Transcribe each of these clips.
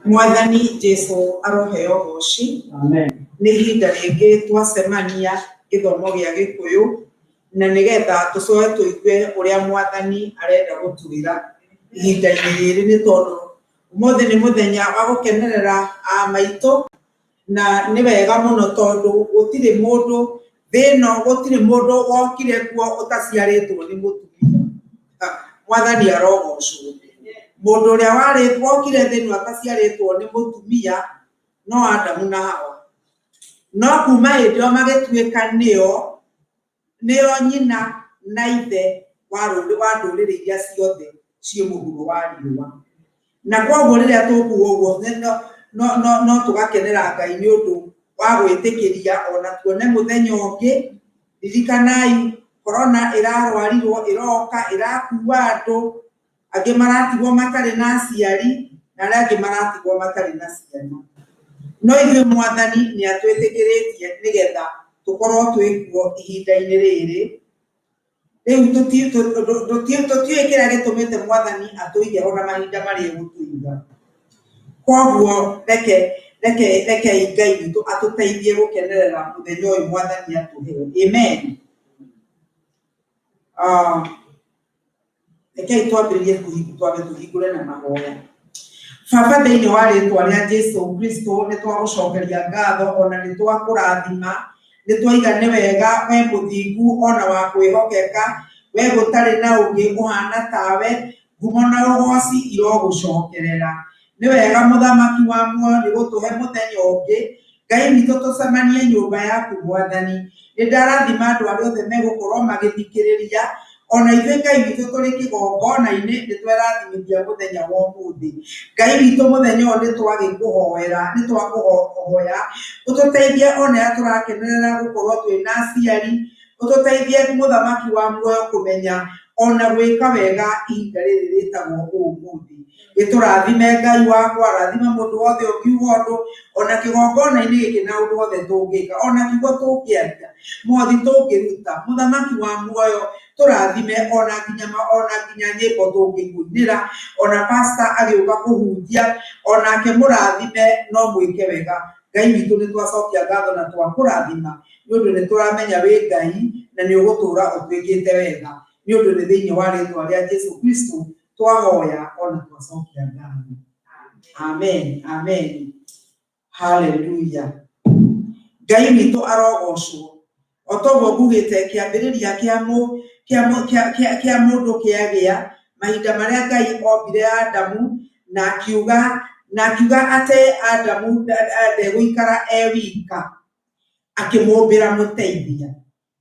Mwathani Jesu aroheo ũgoci. Amen. Nĩ ihinda rĩngĩ twacemania gĩthomo gĩa Gĩkũyũ na nĩgetha tũcoke tũigue ũrĩa Mwathani arenda gũtwĩra ihinda-inĩ rĩrĩ, nĩ tondũ ũmũthĩ nĩ mũthenya wa gũkenerera a maitũ, na nĩ wega mũno tondũ gũtirĩ mũndũ thĩ ĩno, gũtirĩ mũndũ wokire kuo ũtaciarĩtwo nĩ mũtumia. Mwathani arogocwo. Mũndũ ũrĩa warĩ wokire thĩ ĩno ataciarĩtwo nĩ mũtumia no Adamu na Hawa. No kuma hĩndĩ ĩyo magĩtuĩka nĩo nĩo nyina na ithe wa wa ndũrĩrĩ iria ciothe ciĩ mũhuro wa riũa. Na koguo rĩrĩa tũkuga ũguo no, no, no, no tũgakenera Ngai nĩ ũndũ wa gwĩtĩkĩria ona tuone mũthenya ũngĩ. Ririkanai korona ĩrarwarirwo ĩroka ĩrakua andũ, angĩ maratigwo matarĩ na aciari na arĩa angĩ maratigwo matarĩ na ciana. No ithuĩ Mwathani nĩ atwĩtĩkĩrĩtie nĩgetha tũkorwo twĩ kuo ihinda-inĩ rĩrĩ. Rĩu tũtiũĩ kĩrĩa gĩtũmĩte Mwathani atũige ho na mahinda marĩa egũtũiga. Koguo reke reke rekei Ngai witũ atũteithie gũkenerera mũthenya ũyũ Mwathani atũhe. Amen. Rekei twambĩrĩrie twambe tũhingũre na mahoya. Baba, thĩinĩ wa rĩtwa rĩa Jesu Kristo, nĩ twagũcokeria ngatho ona nĩ twakũrathima, nĩ twaiga nĩ wega we mũthingu ona wa kwĩhokeka, we gũtarĩ na ũngĩ ũhana tawe, ngumo na ũgoci irogũcokerera. Nĩ wega mũthamaki wa muoyo nĩ gũtũhe mũthenya ũngĩ, Ngai witũ tũcemanie nyũmba yaku Mwathani. Nĩ ndarathima andũ arĩa othe megũkorwo magĩthikĩrĩria, ona ithuĩ Ngai witũ tũrĩ kĩgongona-inĩ nĩ twerathimithia mũthenya wa ũmũthĩ. Ngai witũ mũthenya ũyũ nĩ twagĩkũhoera, nĩ twakũhoya ũtũteithie ona arĩa tũrakenerera gũkorwo twĩna aciari, ũtũteithie mũthamaki wa muoyo kũmenya ona gwĩka wega ihinda rĩrĩ rĩtagwo ũmũthĩ. Gĩtũrathime Ngai wakwa, rathima mũndũ wothe ũngiuga ũndũ, ona kĩgongona-inĩ gĩkĩ na ũndũ wothe tũngĩka, ona kiugo tũngĩaria, mothi tũngĩruta, mũthamaki wa muoyo tũrathime ona nginya ona nginya nyĩmbo tũngĩkũinĩra, ona pastor agĩũka kũhunjia, onake mũrathime no mwĩke wega. Ngai witũ nĩ twacokia ngatho na twakũrathima nĩ ũndũ nĩ tũramenya wĩ Ngai na nĩ ũgũtũra ũtwĩkĩte wega, nĩ ũndũ nĩ thĩinĩ wa rĩtwa rĩa Jesu Kristo twahoya ona twacokia ngatho. Amen, amen, haleluya. Ngai witũ arogocwo. O toguo ngugĩte kĩambĩrĩria kĩa mũ kĩa mũ kĩa kĩa kĩa mũndũ kĩagĩa mahinda marĩa Ngai ombire Adamu na akiuga na akiuga atĩ Adamu ndegũikara e wika, akĩmũmbĩra mũteithia.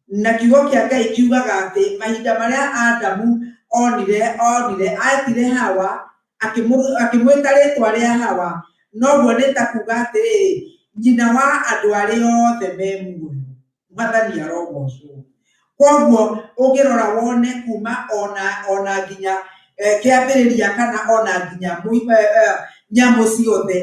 Na kiugo kĩa Ngai kiugaga atĩ mahinda marĩa Adamu onire onire etire Hawa akĩmwĩta rĩtwa rĩa Hawa, noguo nĩ ta kuga atĩrĩrĩ, nyina wa andũ arĩa othe me muoyo. Mwathani arogocwo. Koguo ũngĩrora wone kuma ona ona nginya kĩambĩrĩria kana ona nginya nyamũ ciothe,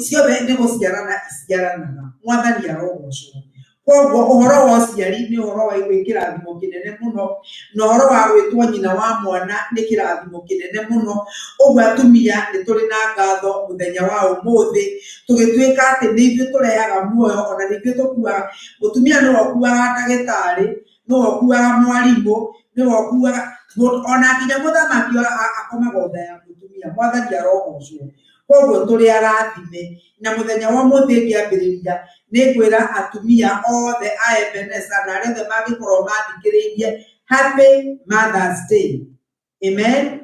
ciothe nĩ gũciarana iciaranaga. Mwathani arogocwo. Koguo ũhoro wa ũciari nĩ ũhoro wa wĩ kĩrathimo kĩnene mũno, na ũhoro wa gwĩtwo nyina wa mwana nĩ kĩrathimo kĩnene mũno. Ũguo atumia nĩ tũrĩ na ngatho mũthenya wa ũmũthĩ, tũgĩtuĩka atĩ nĩ ithuĩ tũrehaga muoyo ona nĩ ithuĩ tũkuaga, mũtumia nĩwe ũkuaga ndagĩtarĩ, nĩwe ũkuaga mwarimũ, nĩwe ũkuaga ona nginya mũthamaki akomaga nda ya mũtumia. Mwathani arogocwo. Koguo tũrĩ arathime, na mũthenya wa ũmũthĩ ngĩambĩrĩria nĩ ngwĩra atumia othe a Ebeneza na arĩa othe mangĩkorwo mathikĩrĩirie Happy Mother's Day. Amen.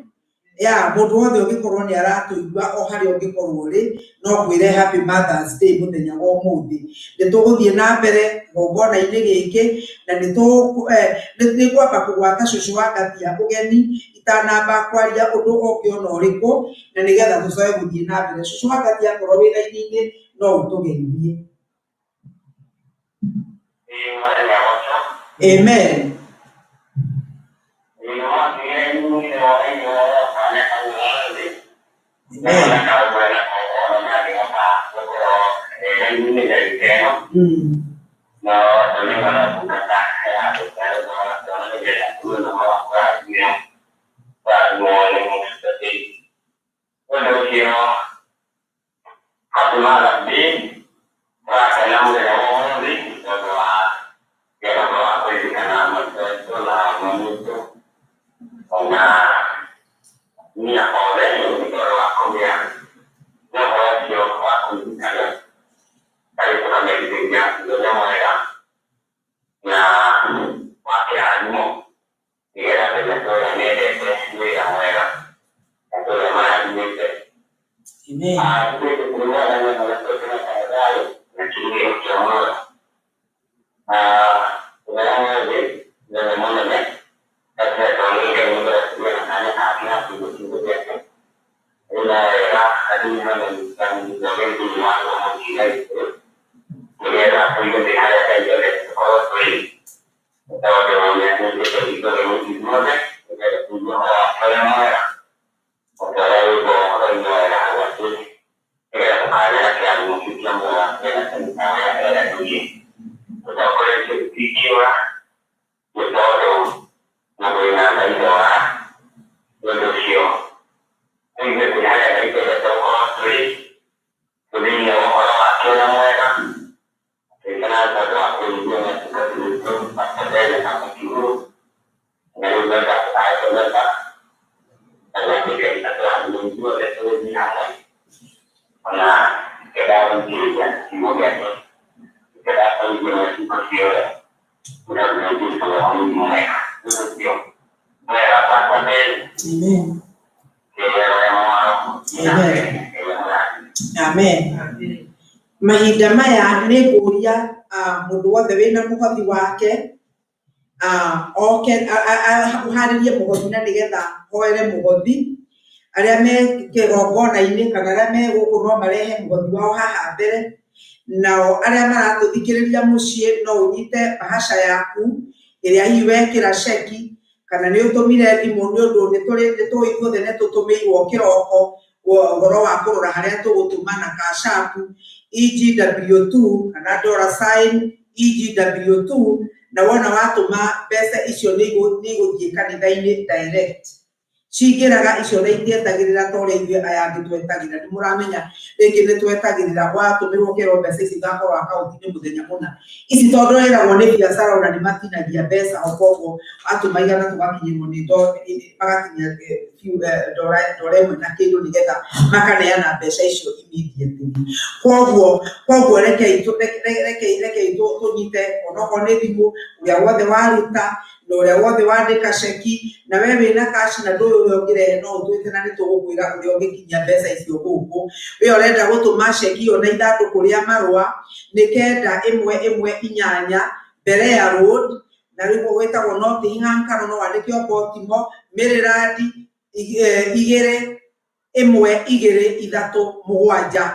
Ya mũndũ wothe ũngĩkorwo nĩ aratũigua o harĩa ũngĩkorwo ũrĩ, no ngwĩre Happy Mother's Day mũthenya wa ũmũthĩ. Nĩ tũgũthiĩ na mbere kĩgongona-inĩ gĩkĩ na nĩ nĩ ngwamba kũgwata cũcũ wa Ngatia ũgeni itanamba kwaria ũndũ ũngĩ ona ũrĩkũ, na nĩgetha tũcoke gũthiĩ na mbere. Cũcũ wa Ngatia akorwo wĩ raini-inĩ no ũtũgeithie. Amen. Amen. Tũrathi tũrakena mũthenya wa ũmũthĩ tondũ wa kĩroho wa kũririkana maitũ aitũ na mami witũ ona atumia othe nĩ ũndũ wa kũgĩa na ũhoro ũcio wa kũririkana harĩ tũkamerithĩria mũthenya mwega na wa kĩrathimo nĩgetha menya tũrĩa mendete wĩra mwega na tũrĩa marathimĩte. Amen. Amen. Amen. Amen. Mahinda maya nĩ ngũria mũndũ wothe wĩna mũhothi wake oke ũharĩrie mũhothi na nĩgetha hoere mũhothi. Arĩa me kĩgongona-inĩ kana arĩa me gũkũ no marehe mũhothi wao haha mbere. Nao arĩa maratũthikĩrĩria mũciĩ no ũnyite bahasha yaku ĩrĩa hihi wekĩra ceki kana nĩ ũtũmire thimũ nĩ ũndũ nĩ tũrĩ nĩ tũĩ ithuothe nĩ tũtũmĩirwo kĩroko ũhoro wa kũrora harĩa tũgũtũma na Cash App EGW2 kana dollar sign EGW2 na wona watũma mbeca icio nĩ igũthiĩ kanitha-inĩ direct. Cingĩraga icio na itietagĩrĩra ta ũrĩa ithuĩ aya angĩ twetagĩrĩra. Nĩ mũramenya rĩngĩ nĩ twetagĩrĩra watũmĩrwo ũkerwo mbeca ici igakorwo akaunti-inĩ mũthenya mũna. Ici tondũ ĩragwo nĩ biacara ona nĩ matinagia mbeca o koguo watũma igana tũgakinyĩrwo nĩ magatinia ndora ĩmwe na kĩndũ nĩgetha makaneana mbeca icio immediately. Koguo rekei tũnyite onokorwo nĩ thimũ ũrĩa wothe waruta na ũrĩa wothe wandĩka ceki na we wĩna cash na ndũĩ ũrĩa ũngĩrehe no ũtwĩte na nĩ tũgũkwĩra ũrĩa ũngĩkinyia mbeca icio gũkũ. We ũrenda gũtũma ceki ĩyo na ithandũkũ rĩa marũa nĩ 918 Berea Road na rĩu gwĩtagwo Nottingham kana no wandĩke o Baltimore, Maryland 21237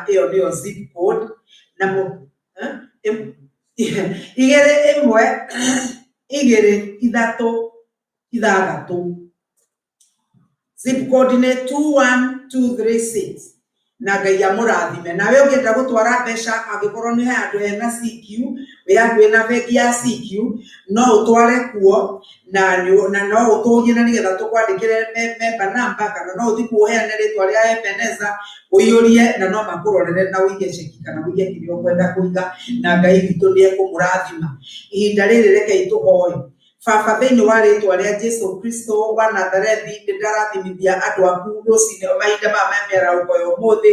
ĩyo nĩyo zip code na 21236 zip code nĩ 21236 na Ngai amũrathime. Nawe ũngĩenda gũtwara mbeca angĩkorwo nĩ handũ hena CQ, wĩ hakuhĩ na bengi ya CQ, no ũtware kuo na no ũtũrie na nĩgetha tũkwandĩkĩre member number kana no ũthiĩ kuo ũheane rĩtwa rĩa Ebeneza ũiyũrie na no makũrorere na ũige ceki kana ũige kĩrĩa ũkwenda kũiga na Ngai witũ nĩ ekũmũrathima. Ihinda rĩrĩ rekei tũhoe. Baba thĩinĩ wa rĩtwa rĩa Jesu Kristo wa Nazarethi nĩ ndarathimithia andũ aku rũcinĩ mahinda maya ma mĩarahũko ya ũmũthĩ.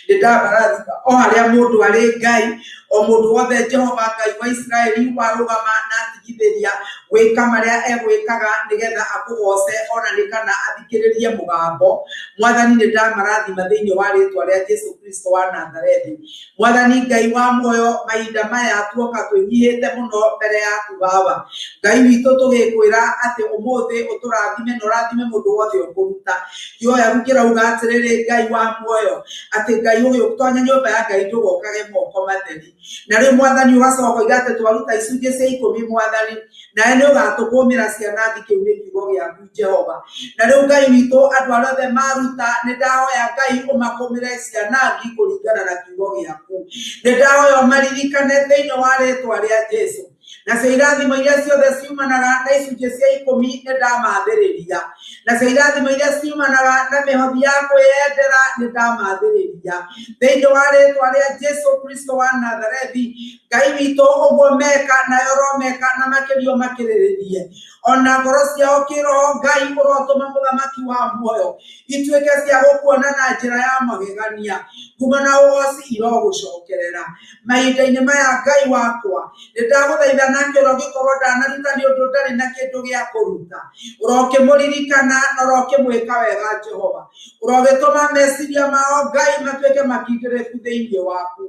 Nĩ ndamarathima o harĩa mũndũ arĩ Ngai, o mũndũ wothe Jehova Ngai wa Isiraeli warũgama na atigithĩria gwĩka marĩa egwĩkaga nĩgetha akũgoce ona nĩ kana athikĩrĩrie mũgambo. Mwathani nĩ ndamarathima thĩinĩ wa rĩtwa rĩa Jesu Kristo wa Nazarethi. Mwathani Ngai wa muoyo mahinda maya tuoka twĩnyihĩte mũno mbere yaku Baba. Ngai witũ tũgĩkwĩra atĩ ũmũthĩ ũtũrathime na ũrathime mũndũ wothe ũkũruta. Kiugo gĩaku kĩrauga atĩrĩrĩ Ngai wa muoyo atĩ Ngai ũgĩtonya nyũmba ya Ngai ndũgokage moko matheri. Na rĩu Mwathani ũgacoka ũkoiga atĩ twaruta icunjĩ cia ikũmi Mwathani nawe nĩ ũgatũkũmĩra ciana thĩ kĩu nĩ kiugo gĩaku Jehova. Na rĩu Ngai witũ andũ arĩa othe maruta nĩ ndahoya Ngai ũmakũmĩre ciana ngi kũringana na kiugo gĩaku. Nĩ ndahoya ũmaririkane thĩinĩ wa rĩtwa rĩa Jesu. Nacio irathimo iria ciothe ciumanaga na icunjĩ cia ikũmi nĩ ndamathĩrĩria. Nacio irathimo iria ciumanaga na mĩhothi ya kwĩyendera nĩ ndamathĩrĩria. makĩria thĩinĩ wa rĩtwa rĩa Jesu Kristo wa Nazarethi. Ngai witũ ũguo meka nayo ũromeka na makĩria ũmakĩrĩrĩrie ona ngoro ciao kĩroho. Ngai ũrotũma mũthamaki wa muoyo ituĩke cia gũkuona na njĩra ya magegania, kuma na ũgoci irogũcokerera mahinda-inĩ maya. Ngai wakwa, nĩ ndagũthaitha nake ũrogĩkorwo ndanaruta nĩ ũndũ ndarĩ na kĩndũ gĩa kũruta, ũrokĩmũririkana na ũrokĩmwĩka wega. Jehova, ũrogĩtũma meciria mao Ngai matuĩke makindĩrĩku thĩinĩ waku,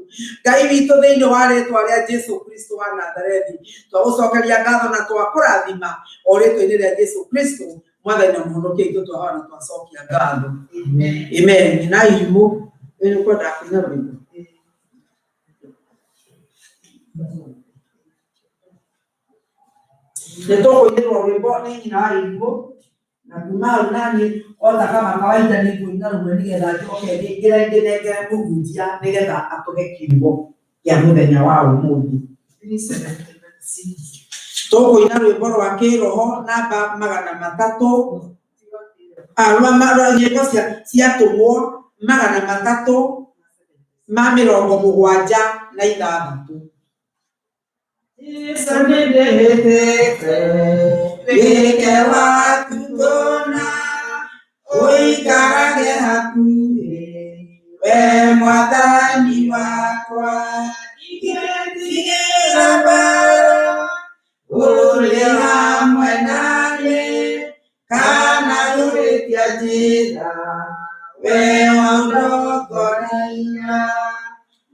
Ngai witũ, thĩinĩ wa rĩtwa rĩa Jesu Kristo wa Nazarethi. Twagũcokeria ngatho na twakũrathima o rĩtwa-inĩ rĩa Jesu Kristo, mwathani na mũhonokia witũ, twahoya na twacokia ngatho. Amen. Na irimũ nĩ kwenda kũina rwĩmbo. Nĩ tũkũinĩrwo rwĩmbo nĩ nyina wa irimũ, na kuma hau naniĩ ota kama kawaida nĩ ngũina rũmwe nĩgetha njoke ngĩre ngĩnengere mũhunjia nĩgetha atũhe kiugo kĩa mũthenya wa ũmũthĩ. Tũkũina rwĩmbo rwa kĩroho namba 300, rwa nyĩmbo cia atũmwo 376. Jesu nĩndĩhĩtĩte wĩke waku kũna, ũikarage hakuhĩ we mwathani wakwa, ndingĩtigĩra mbara, ũrĩ hamwe naniĩ, kana ngũhĩtia njĩra, we ũndongoragia.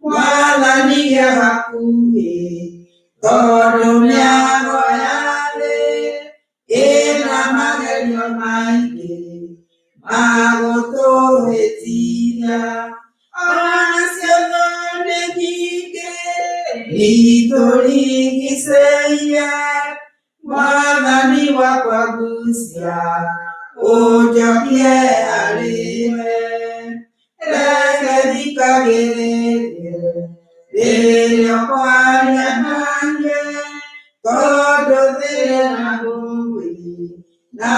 Mwathani gĩa hakuhĩ, tondũ mĩago ya thĩ ĩna magerio maingĩ magũtũhĩtithia, ona cio nĩ nyingĩ itũrigicĩirie. Mwathani wakwa, ngucia ũnjokie harĩ we, reke thikagĩrĩrie rĩrĩa ũkwaria naniĩ, tondũ thĩ ĩna ngũĩ na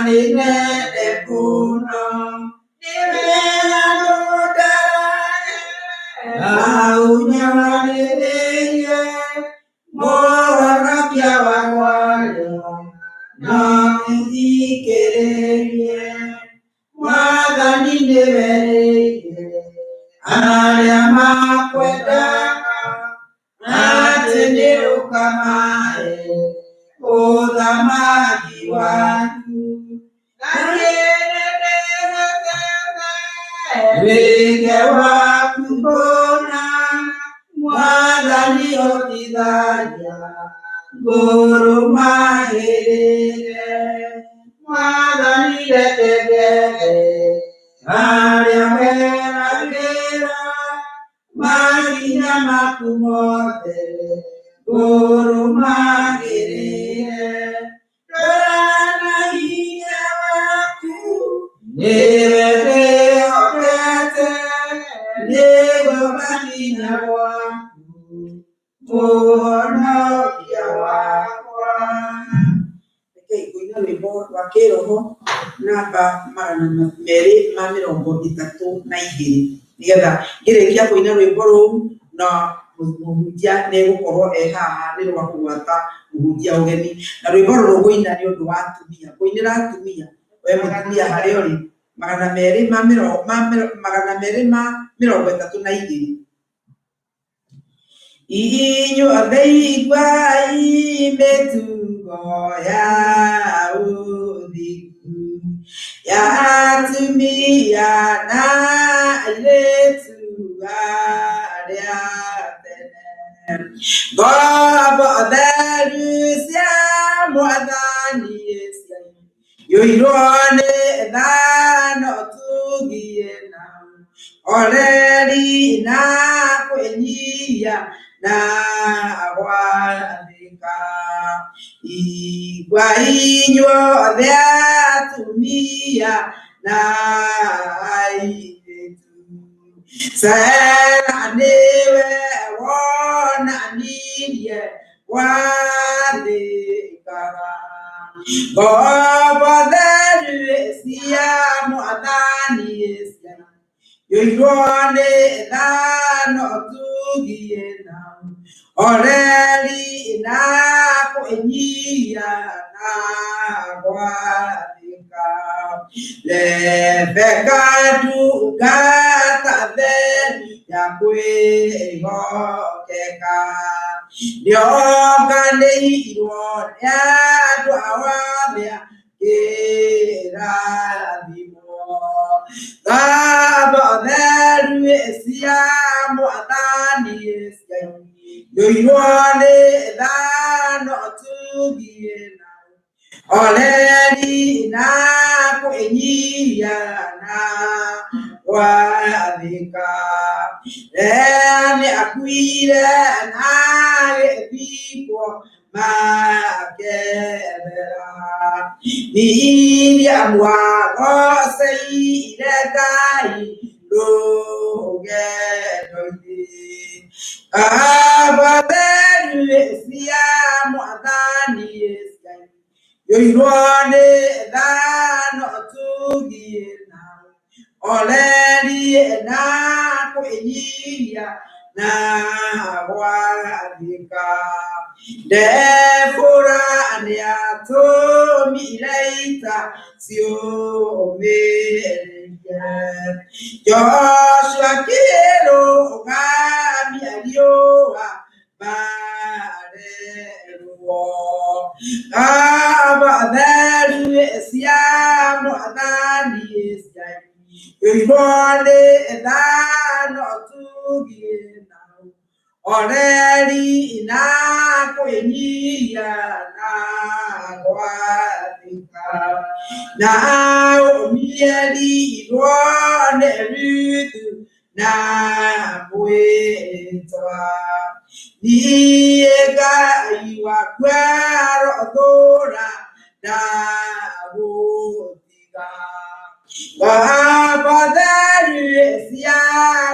nĩ nene mũno. Nĩ wega ndũndarage na ũnyonererie mũhonokia wakwa, na ũthikĩrĩrie. Mwathani, nĩwerĩire arĩa makwendaga atĩ nĩ ũkamahe ũthamaki waku, na wĩke waku kũna. Mwathani, hotithagia ngũrũmagĩrĩre. Mwathani, reke ngere harĩa weragĩra, makinya maku mothe ngũrũmagĩrĩre. Ndora na hinya waku nĩwe ndĩhokete, nĩguo makinya gwaku, mũhonokia wakwa. Rekei ngũina rwĩmbo rwa kĩroho namba 232, nĩgetha ngĩrĩkia kũina rwĩmbo rũu na mũhunjia nĩ egũkorwo e haha nĩ rwa kũgwata mũhunjia ũgeni. Na rwĩmbo rũrũ ngũina nĩ ũndũ wa atumia, ngũinĩra atumia. We mũtumia harĩa ũrĩ, 232. Inyuothe iguai mĩtugo ya ũthingu ya atumia na airĩtu arĩa tene, ngombo theru cia mwathani yoirwo nĩ thano tugie na oreri na kwĩnyihia na gwathĩka. Igua inyuothe atumia na airĩtu, Sera nĩwe wonanirie gwathĩkaga. Ngombo theru cia mwathani Yoirwo nĩ thano tugie na oreri na kwĩnyihia na gwathĩka. Rebeka ndungata theri ya kwĩhokeka nĩonganĩirwo nĩ andũ othe kĩrathimo. Ngombo theru cia mwathani yoirwo nĩ thano tugie na oreri na kwĩnyihia na gwathĩka. Nĩ akuire na agĩthikwo makethera. Miriamu agoceire Ngai rũgendo-inĩ. Ngombo theru cia mwathani yoirwo nĩ thano tugie na oreri na kwĩnyihia na gwathĩka. Debora nĩatũmire ita ciũmĩrĩrie. Joshua akĩrũgamia riũa marerwo. Ngombo theru cia mwathani yoirwo nĩ thano tugie na oreri na kwĩnyihia na gwathĩka. Naomi erirwo nĩ Ruthu na mwĩtwa. Niĩ Ngai waku arothũra ndagũtiga. Ngombo theru cia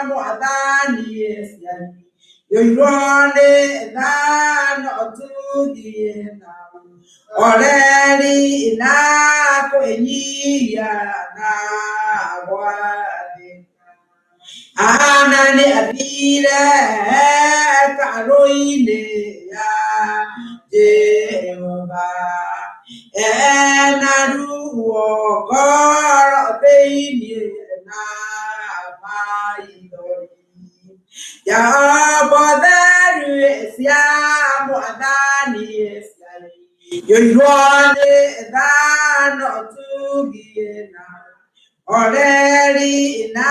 mwathani yoirwo nĩ thano tugie na oreri na kwĩnyihia na gwathĩka. Ana nĩ athire hekarũ-inĩ ya Jehova ena ruo ngoro thĩinĩ na maithori. Ngombo theru cia mwathani yoirwo nĩ thano tugie na oreri na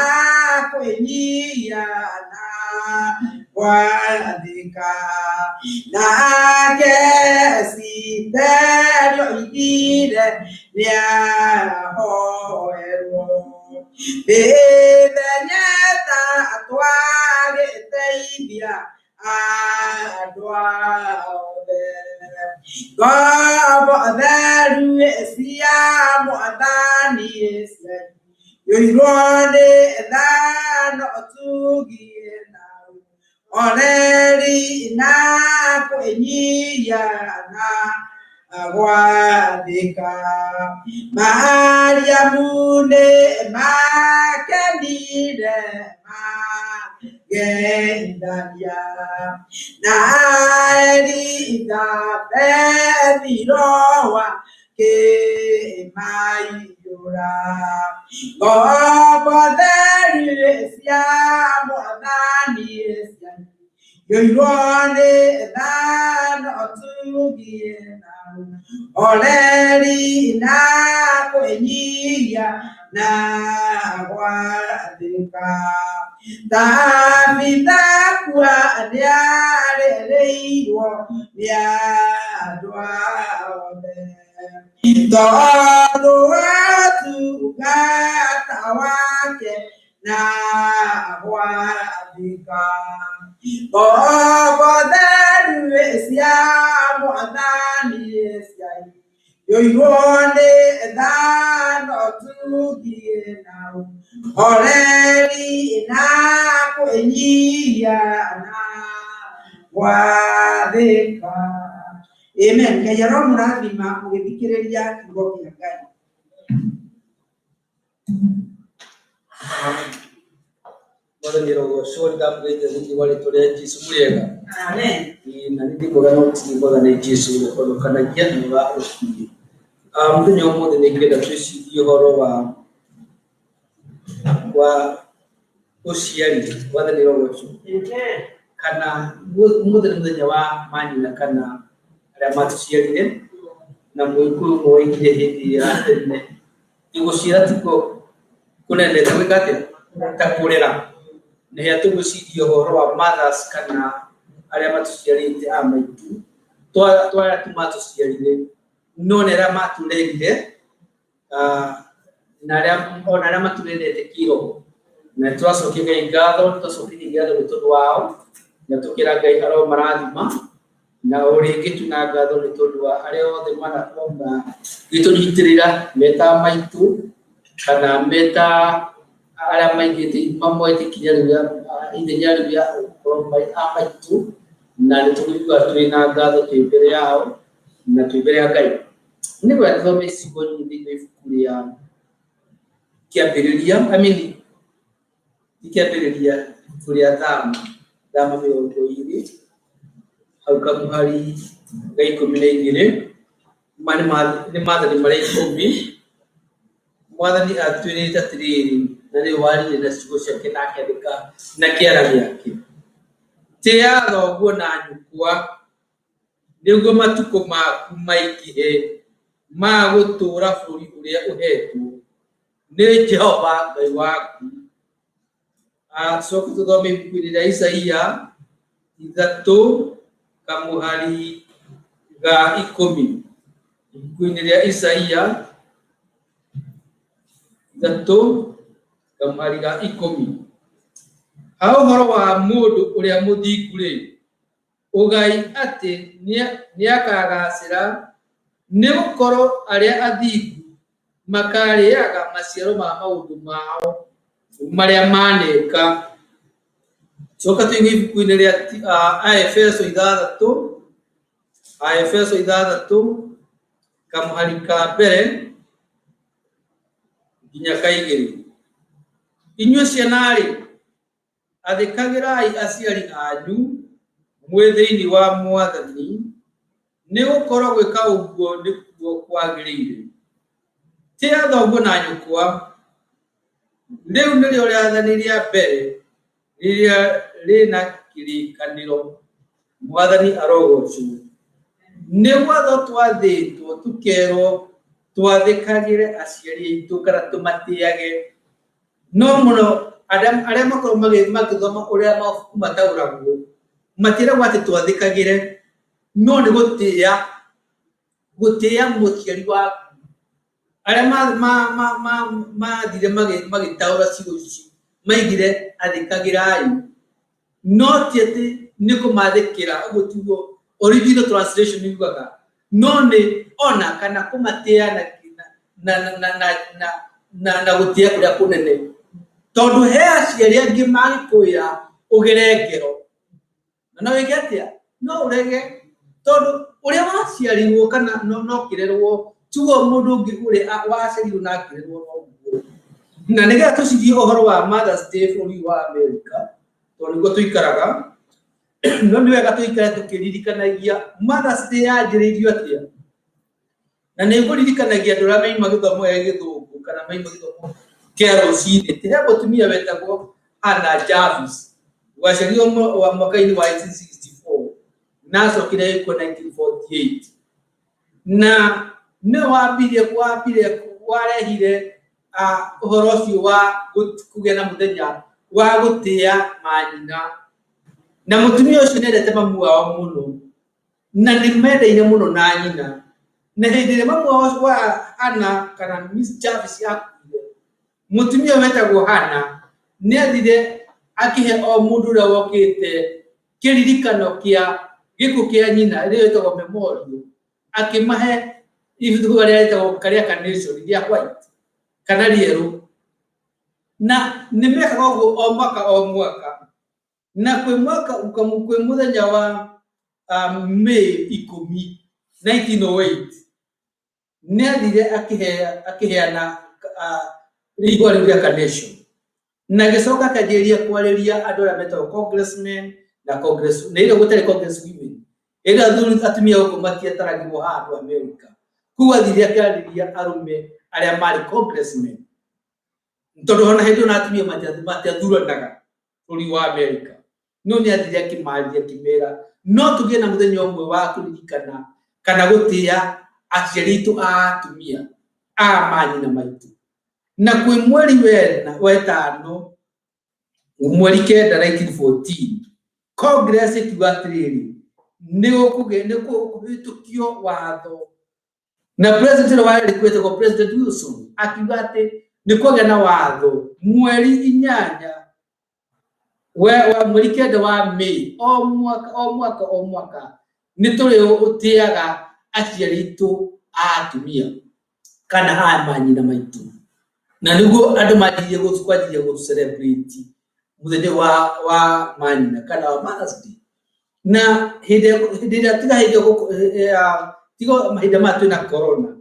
kwĩnyihia na gwathĩka. Nake Esiteri oigire nĩahoerwo. Mĩthenya ĩtatũ agĩteithia andũ othe. Ngombo theru cia mwathani yoirwo nĩ thano tugie na oreri na kwĩnyihia na gwathĩka. Mariamu nĩ makenire mageithania na Elizabethi roho akĩmaiyũra. Ngombo theru cia mwathani yoirwo nĩ thano tugie na oreri na kwĩnyihia na gwathĩka. Tabitha kua nĩarĩrĩirwo nĩ andũ othe. Tondũ ũtungata wake na gwathĩka. Ngombo theru cia mwathani yoirwo nĩ thano tugie na oreri na kwĩnyihia na gwathĩka. Amen. Ngai aromũrathima mũgĩthikĩrĩria kiugo kĩa Ngai. Mwathani arogocwo nĩ ndamũgeithia thĩinĩ wa rĩtwa rĩa Jesũ mũrĩega. Amen. Ĩĩ, na nĩ ndĩkwega no ti Mwathani Jesũ ũrĩa ũhonokanagia na ũrarũcirie. Mũthenya wa ũmũthĩ nĩ ngwenda twĩcirie ũhoro wa ũciari. Mwathani arogocwo. Amen. Kana ũmũthĩ nĩ mũthenya wa manyina kana arĩa matũciarire, na mũgĩkũyũ ũmwe woigire hĩndĩ ya tene gũciara tikuo kũnene ta gwĩka atĩa ta kũrera. Na rĩrĩa tũgwĩciria ũhoro wa mothers kana arĩa matũciarĩte a maitũ, to arĩa tu matũciarire, no nĩ arĩa matũrerire, na arĩa ona arĩa matũrerete kĩroho. Na nĩ tũracokia Ngai ngatho, nĩ twacokirie ngatho nĩ tondũ wao, na tũkera Ngai aromarathima. Na o rĩngĩ twĩna ngatho nĩ tondũ wa arĩa othe manakorwo magĩtũnyitĩrĩra meta maitũ kana meta arĩa maigĩte mamoete ikinya rĩu rĩa ithenya rĩu rĩa gũkorwo marĩ a maitũ, na nĩ tũiguaga twĩna ngatho twĩ mbere yao na twĩ mbere ya Ngai. Nĩ wega tũthome ciugo nyingĩ thĩinĩ wa ibuku rĩa Kĩambĩrĩria, I mean, ti Kĩambĩrĩria, ibuku rĩa Thama, Thama 20, hau kamũhari ga 12, maya nĩ maathani marĩa 10. Mwathani atwĩrĩte atĩrĩrĩ, na nĩwe waririe na ciugo ciake na akĩandĩka na kĩara gĩake. Tĩa thoguo na nyũkwa, nĩguo matukũ maku maingĩhe ma gũtũũra bũrũri ũrĩa ũheetwo nĩ Jehova Ngai waku. Tũcoke tũthome ibuku-inĩ rĩa Isaia 3 kamũhari ga 10. Ibuku-inĩ rĩa Isaia 3 kamũhari ga 10. Ha ũhoro wa mũndũ ũrĩa mũthingu-rĩ, ũgai atĩ nĩakagaacĩra, nĩgũkorwo arĩa athingu makarĩaga maciaro ma maũndũ mao marĩa maneka. Coka tũigue ibuku-inĩ rĩa Aefeso 6, Aefeso 6 kamũhari ka mbere nginya ka 2. Inyuĩ ciana-rĩ, athĩkagĩrai aciari anyu mwĩ thĩinĩ wa Mwathani, nĩ gũkorwo gwĩka ũguo nĩkuo kwagĩrĩire. Tĩa thoguo na nyũkwa, rĩu nĩrĩo rĩathani rĩa mbere rĩrĩa rĩna kĩrĩkanĩro. Mwathani arogocwo. Nĩ gwatho twathĩtwo tũkerwo twathĩkagĩre aciari aitũ kana tũmatĩage. No mũno arĩa makoragwo magĩthoma ũrĩa mabuku mataũragwo, matiragwo atĩ twathĩkagĩre, no nĩ gũtĩa, gũtĩa mũciari waku. Arĩa mathire magĩtaũra ciugo ici maigire athĩkagĩrai, no ti atĩ nĩ kũmathĩkĩra, ũguo tiguo original translation yugaga, no nĩ ona kana kũmatĩa na gũtĩa kũrĩa kũnene. Tondũ he aciari angĩ mangĩkwĩra ũgere ngero, na no wĩke atĩa? No ũrege, tondũ ũrĩa waciarirwo kana no kĩrerwo tiguo mũndũ ũngĩ ũrĩa waciarirwo na akĩrerwo noguo. Na nĩgetha tũcirie ũhoro wa Mother's Day bũrũri wa America, tondũ nĩguo tũikaraga, no nĩ wega tũikare tũkĩririkanagia Mother's Day yanjĩrĩirio atĩa. Na nĩ ngũririkanagia andũ arĩa maima gĩthomo gĩa gĩthũngũ kana maima gĩthomo kĩa rũcinĩ, atĩ he mũtumia wetagwo Hannah Jarvis, waciarirwo mwaka-inĩ wa 1864 na acokire agĩkua 1948. Na nĩwe wambirie warehire ũhoro ũcio wa kũgĩa na mũthenya wa gũtĩa manyina. Na mũtumia ũcio nĩ endete mamu wao mũno, na nĩ mendaine mũno na nyina. Na hĩndĩ ĩrĩa mamu wao wa Hannah kana Miss Jarvis akuire, mũtumia wetagwo Hannah nĩ athire akĩhe o mũndũ ũrĩa wokĩte kĩririkano kĩa gĩkuũ kĩa nyina, ĩrĩa ĩtagwo memorial, akĩmahe ibuku rĩrĩa rĩtagwo karĩa carnation rĩa white kana rĩerũ. Na nĩ mekaga ũguo o mwaka o mwaka. Na kwĩ mwaka kwĩ mũthenya wa May 10 1908 nĩ athire akĩheana rĩihũa rĩu rĩa carnation. Na gĩcoka akĩanjĩrĩria kwarĩria andũ arĩa metagwo congressmen na congress, na ĩrĩa gũtarĩ congress women, ĩrĩa athuri atumia gũkũ matiataragĩrwo handũ America. Koguo athire akĩarĩria arũme arĩa marĩ congressmen, tondũ ona hĩndĩ ĩyo na atumia matiathuranaga bũrũri wa America. No nĩ athire akĩmarĩria akĩmera no tũgĩe na mũthenya ũmwe wa kũririkana kana gũtĩa aciari aitũ a atumia a manyina maitũ. Na kwĩ mweri wetano mweri kenda 1914 Congress ĩkiuga atĩrĩrĩ, nĩ gũkũhĩtũkio watho, na president ũrĩa warĩ kuo etagwo President Wilson akiuga atĩ nĩ kwagĩa na watho mweri inyanya wa mweri kenda wa May o mwaka o mwaka o mwaka nĩ tũrĩtĩaga aciari aitũ a atumia kana a manyina maitũ. Na nĩguo andũ manjirie kwanjirie gũ celebrate mũthenya wa manyina kana wa Mother's Day. Na hĩndĩ ĩrĩa tiga hĩndĩ tiga mahinda maya twĩna corona,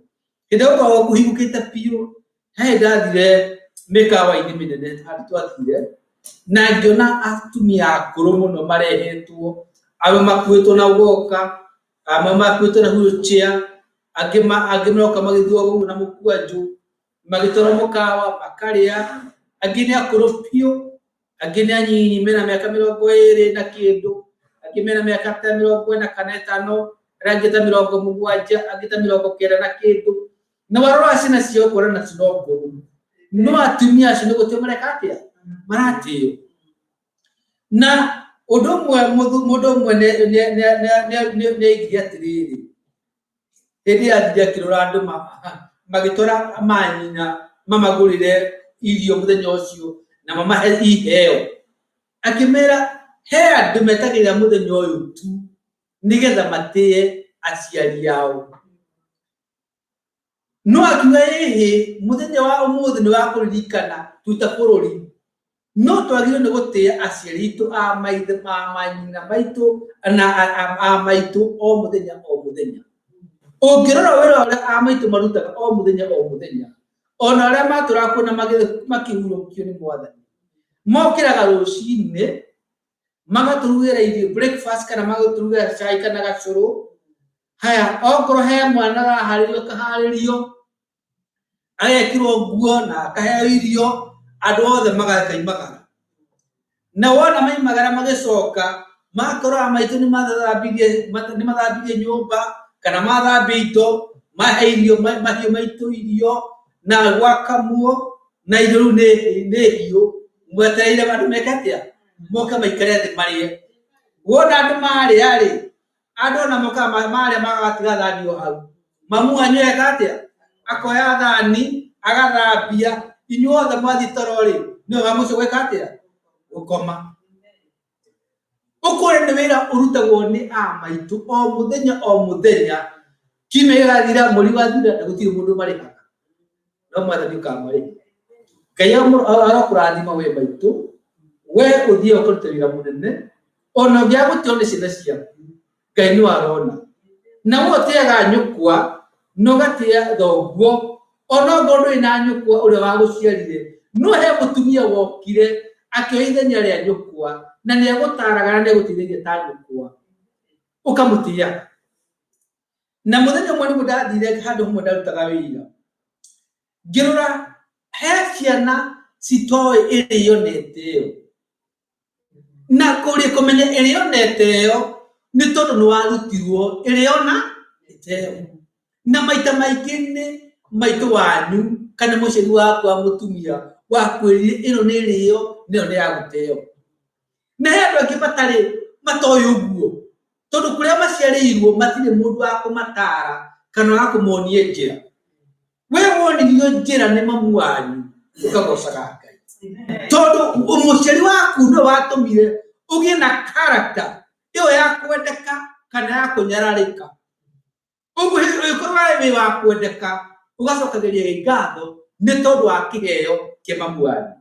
hĩndĩ ĩrĩa gũkoragwo kũhingũkĩte biũ, he hĩndĩ ndathire mĩkawa-inĩ mĩnene handũ twathire, na ngĩona atumia akũrũ mũno marehetwo, amwe makuĩtwo na walker, amwe makuĩtwo na wheelchair, angĩ maroka magĩthiĩ ũguo na mũkwanjũ, magĩtwarwo mũkawa makarĩa, angĩ nĩ akũrũ biũ, angĩ nĩ anyinyi mena mĩaka mĩrongo ĩrĩ na kĩndũ, angĩ mena mĩaka ta mĩrongo ĩna kana ĩtano, arĩa angĩ ta mĩrongo mũgwanja, angĩ ta mĩrongo kenda na kĩndũ. Na warora ciana ciao ũkona nacio no ngũrũ, no atumia acio nĩ gũtĩo mareka atĩa? Maratĩo. Na ũndũ ũmwe mũndũ ũmwe nĩ aigire atĩrĩrĩ, hĩndĩ ĩrĩa athire akĩrora andũ magĩtwara manyina mamagũrĩre irio mũthenya ũcio na mamahe iheo, akĩmera he andũ metagĩrĩra mũthenya ũyũ tu nĩgetha matĩe aciari ao. No akiuga ĩhĩ, mũthenya wa ũmũthĩ nĩ wa kũririkana twĩ ta bũrũri, no twagĩrĩirwo nĩ gũtĩa aciari aitũ a maithe a manyina maitũ na a maitũ o mũthenya o mũthenya. Ũngĩrora wĩra ũrĩa a maitũ marutaga o mũthenya o mũthenya, ona arĩa matũraga kuo na makĩhurũkio nĩ Mwathani, mokĩraga rũcinĩ magatũrugĩra irio breakfast kana magatũrugĩra cai kana gacũrũ. Haya, okorwo he mwana ũraharĩrio akaharĩrio, agekĩrwo nguo na akaheo irio, andũ othe magakoimagara. Na wona maimagara magĩcoka, makora maitũ nĩ mathambirie nyũmba, kana mathambia indo, mahe irio mahiũ maitũ irio, na gwakamwo, na irio rĩu nĩ hiũ, mwetereire andũ meke atĩa? Moke maikare thĩ marĩe. Wona andũ marĩa rĩ, andũ ona mokaga marĩa magatiga thani o hau. Mamu wanyu eka atĩa? Akoya thani, agathambia, inyuothe mwathiĩ toro rĩ, nĩwe wa mũico gwĩka atĩa? Gũkoma. Ũkũrĩ nĩ wĩra ũrutagwo nĩ a maitũ o mũthenya o mũthenya, kiumia gĩgathira, mweri wathira, na gũtirĩ mũndũ marĩhaga. No Mwathani ũkamarĩha. Ngai arokũrathima we maitũ, we ũthiĩ ũkaruta wĩra mũnene, ona ũngĩaga gũtĩo nĩ ciana ciaku, Ngai nĩ arona. Na we ũtĩaga nyũkwa, na ũgatĩa thoguo, ona okorwo ndũrĩ na nyũkwa ũrĩa wagũciarire, no he mũtumia wokire akĩoya ithenya rĩa nyũkwa, na nĩ agũtaraga na nĩ agũteithagia ta nyũkwa, ũkamũtĩaga. Na mũthenya ũmwe nĩguo ndathire handũ hamwe ndarutaga wĩra, ngĩrora he ciana citoĩ ĩrĩo na ĩtĩo. Na kũrĩ kũmenya ĩrĩo na ĩtĩo nĩ tondũ nĩ warutirwo ĩrĩo na ĩtĩo. Na maita maingĩ nĩ maitũ wanyu kana mũciari waku wa mũtumia wakwĩrire ĩno nĩ ĩrĩo na ĩno nĩ ya gũteo. Na he andũ angĩ matarĩ matoĩ ũguo, tondũ kũrĩa maciarĩirwo matirĩ mũndũ wa kũmatara kana wa kũmonia njĩra. We wonirio njĩra nĩ mamu wanyu, ũkagocaga Ngai, tondũ mũciari waku nĩwe watũmire ũgĩe na character ĩyo ya kwendeka kana ya kũnyararĩka. Ũguo ũngĩkorwo wĩ wa kwendeka, ũgacokagĩria Ngai ngatho nĩ tondũ wa kĩheo kĩa mamu wanyu,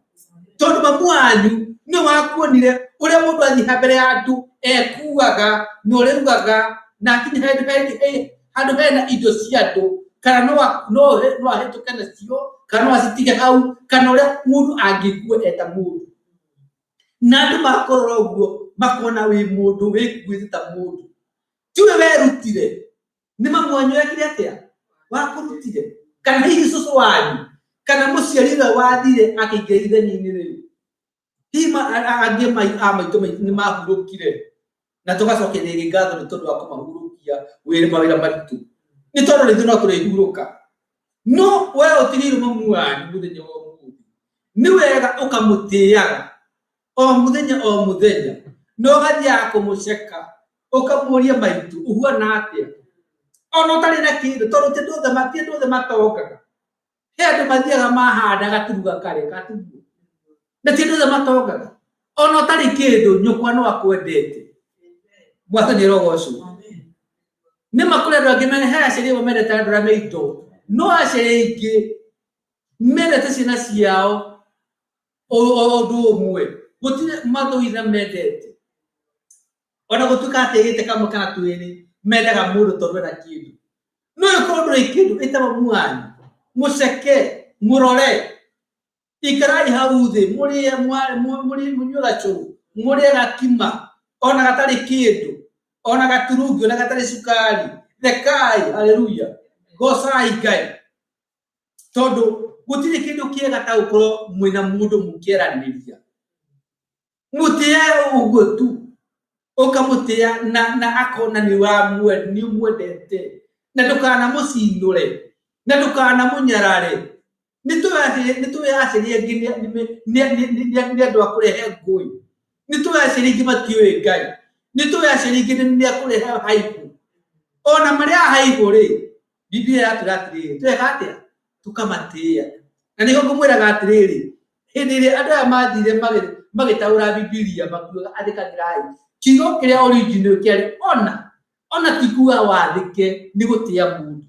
tondũ mamu wanyu nĩ wakuonire ũrĩa mũndũ athiĩ mbere ya andũ ekuaga na ũrĩa augaga, na akinya handũ hena indo cia andũ Kana no ahĩtũke nacio, kana no acitige hau, kana ũrĩa mũndũ angĩkua eta mũndũ. Na andũ makũrora ũguo makona wĩ mũndũ wĩkuĩte ta mũndũ. Tiwe werutire, nĩ mamu wanyu wekire atĩa? Wakũrutire. Kana hihi cũcũ wanyu, kana mũciari ũrĩa wathire akĩingĩra ithenya-inĩ rĩu. Hihi angĩ a maitũ nĩ mahurũkire, na tũgacokeria rĩngĩ ngatho nĩ tondũ wa kũmahurũkia wĩra mawĩra maritũ. Nĩ tondũ rĩngĩ no tũrĩhurũka. No we ũtigĩirwo mamu wanyu mũthenya wa ũmũthĩ. Nĩ wega ũkamũtĩaga o mũthenya o mũthenya, na ũgathiaga kũmũceka, ũkamũria maitũ ũhuana atĩa, ona ũtarĩ na kĩndũ, tondũ ti andũ othe matongaga. He andũ mathiaga mahanda gaturuga karĩa gatiguo, na ti andũ othe matongaga. Ona ũtarĩ kĩndũ, nyũkwa no akwendete. Mwathani arogocwo. Nĩ ma kũrĩ andũ angĩ he aciari amwe mendete andũ arĩa me indo, no aciari aingĩ mendete ciana ciao o ũndũ ũmwe, gũtirĩ mathũire mendete. Ona gũtuĩka atĩ ĩgĩte kamwe kana twĩrĩ, mendaga mũndũ tondũ ena kĩndũ. No ĩkorwo ndũrĩ kĩndũ, ĩta mamu wanyu, mũceke, mũrore, ikarai hau thĩ, mũrĩe, mũnyue gacũrũ, mũrĩe gakima, ona gatarĩ kĩndũ, ona gaturungi, ona gatarĩ cukari. Thekai, haleluya, gocai Ngai. Tondũ gũtirĩ kĩndũ kĩega ta gũkorwo mwĩna mũndũ mũkĩaranĩria. Mũtĩe ũguo tu, ũkamũtĩa na akona nĩ ũmwendete, na ndũkanamũcinũre, na ndũkanamũnyarare. Nĩ tũĩ aciari angĩ nĩ andũ a kũrehe ngũĩ, nĩ tũĩ aciari angĩ matiũĩ Ngai, nĩ tũĩ aciari angĩ nĩ a kũrehe haibũ. Ona marĩ a haibũ rĩ, Biblia yatwĩra atĩrĩrĩ, tweka atĩa? Tũkamatĩĩa. Na nĩho ngũmwĩraga atĩrĩrĩ, hĩndĩ ĩrĩa andũ aya mathire magĩtaũra Bibilia makiugaga athĩkagĩrai, kiugo kĩrĩa original kĩarĩ ona ti kuga wathĩke, nĩ gũtĩa mũndũ.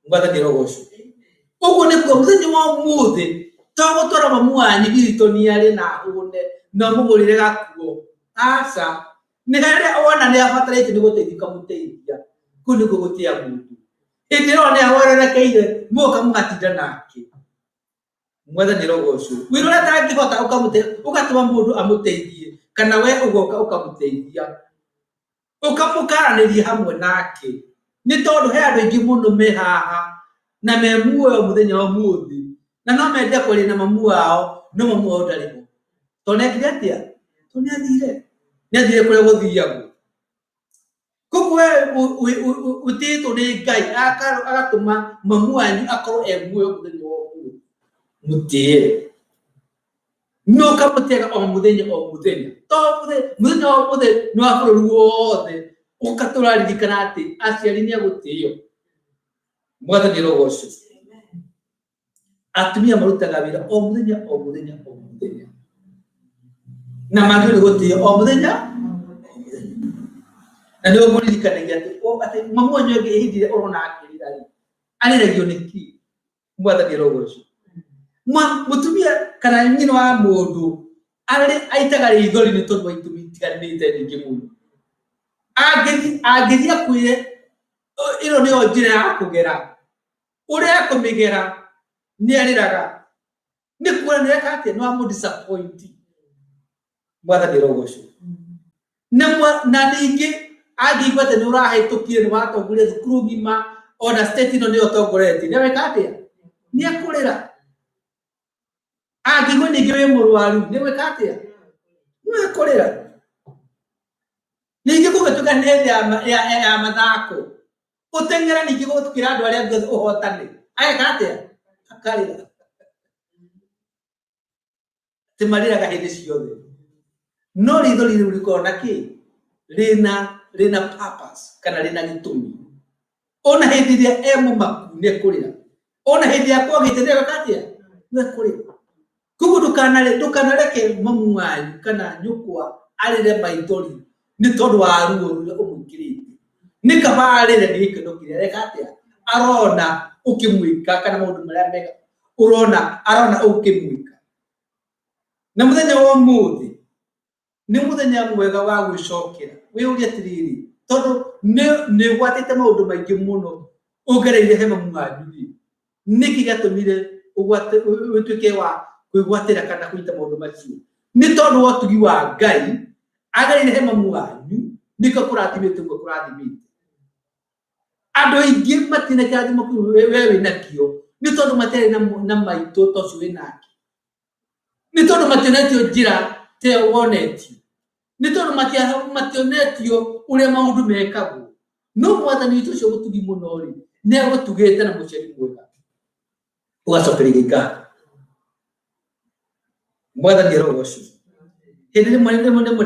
Mwathani arogocwo. Ũguo nĩkuo mũthenya wa ũmũthĩ to gũtwara mamu wanyu Hilton arĩ na ahũne na ũmũgũrĩre gakuo. Aca. Nĩ harĩa wona nĩ abatarĩte nĩ gũteithia ũkamũteithia. Kũu nĩkuo gũtĩa mũndũ. Hĩndĩ ĩyo nĩ ahorerekeire mũgoka mũgatinda nake. Mwathani arogocwo. Wĩra ũrĩa atangĩhota ũgatũma mũndũ amũteithie, kana we ũgoka ũkamũteithia. Ũkamũkaranĩria hamwe nake. Nĩ tondũ he andũ aingĩ mũno me haha na me muoyo mũthenya wa ũmũthĩ, na no mende kwaria na mamu wao, no mamu wao ndarĩ ho. Tondũ nĩ ekire atĩa? Tondũ nĩ athire. Nĩ athire kũrĩa gũthiagwo. Koguo we ũtĩĩtwo nĩ Ngai agatũma mamu wanyu akorwo e muoyo mũthenya wa ũmũthĩ. Mũtĩe. No ũkamũtĩaga o mũthenya o mũthenya. To mũthenya wa ũmũthĩ nĩ wa bũrũri wothe. Ũka tũraririkana atĩ aciari nĩ agũtĩo. Mwathani arogocwo. Atumia marutaga wĩra o mũthenya o mũthenya o mũthenya. Na magĩrĩirwo gũtĩo o mũthenya o mũthenya. Na nĩguo ngũririkanagia atĩ mamu wanyu angĩ hĩndĩ ĩrĩa ũrona akĩrĩra rĩ, arĩragio nĩ kĩ? Mwathani arogocwo. Mũtumia kana nyina wa mũndũ arĩ aitaga rĩithori nĩ tondũ wa itũmi itiganĩte nyingĩ mũno. Angĩthiĩ akwĩre ĩno nĩyo njĩra ya kũgera, ũrĩa ekũmĩgera nĩ arĩraga. Nĩ kuona nĩ eka atĩa, nĩ wamũ disappoint. Mwathani arogocwo. Na ningĩ angĩigua atĩ nĩ ũrahĩtũkire, nĩ watongoria thukuru ng'ima, ona state ĩno nĩyo ũtongoretie, nĩ aweka atĩa? Nĩ ekũrĩra. Angĩigua ningĩ wĩ mũrwaru, nĩ gwĩka atĩa? Nĩ ekũrĩra. Ningĩ kũngĩtuĩka nĩ hĩndĩ ya mathako, ũteng'ere ningĩ gũkĩra andũ arĩa angĩ othe ũhotane, ageka atĩa? Akarĩra. Atĩ marĩraga hĩndĩ ciothe. No rĩithori rĩu rĩkoragwo na kĩ? Rĩna purpose kana rĩna gĩtũmi. Ona hĩndĩ ĩrĩa e mũmaku nĩ ekũrĩra. Ona hĩndĩ ĩrĩa kwagĩte nĩ egwĩka atĩa? Nĩ ekũrĩra. Koguo ndũkanareke mamu wanyu kana nyũkwa arĩre maithori nĩ tondũ wa ruo rũrĩa ũmwĩkĩrĩte. Nĩ kaba arĩre nĩ gĩkeno kĩrĩa areka atĩa? Arona ũkĩmwĩka kana maũndũ marĩa mega ũrona arona ũkĩmwĩka. Na mũthenya wa ũmũthĩ nĩ mũthenya mwega wa gwĩcokera. Wĩyũrie atĩrĩrĩ, tondũ nĩ ũgwatĩte maũndũ maingĩ mũno Ũgereire he mamu wanyu rĩ, nĩkĩ gĩatũmire ũgwate ũtuĩke wa kwĩgwatĩra kana kũnyita maũndũ macio? Nĩ tondũ wa ũtugi wa Ngai agereire he mamu wanyu, nĩkĩo kũrathimĩte ũguo kũrathimĩte. Andũ aingĩ matirĩ na kĩrathimo kĩu we wĩ nakĩo, nĩ tondũ matiarĩ na maitũ ta ũcio wĩ nake, nĩ tondũ mationetio njĩra ta ĩyo wonetio, nĩ tondũ mationetio ũrĩa maũndũ mekagwo. No Mwathani witũ ũcio mũtugi mũno rĩ, nĩ agũtugĩte na mũciari mwega, ũgacokeria Ngai ngatho. Mwathani arogocwo. Hĩndĩ rĩmwe rĩmwe rĩmwe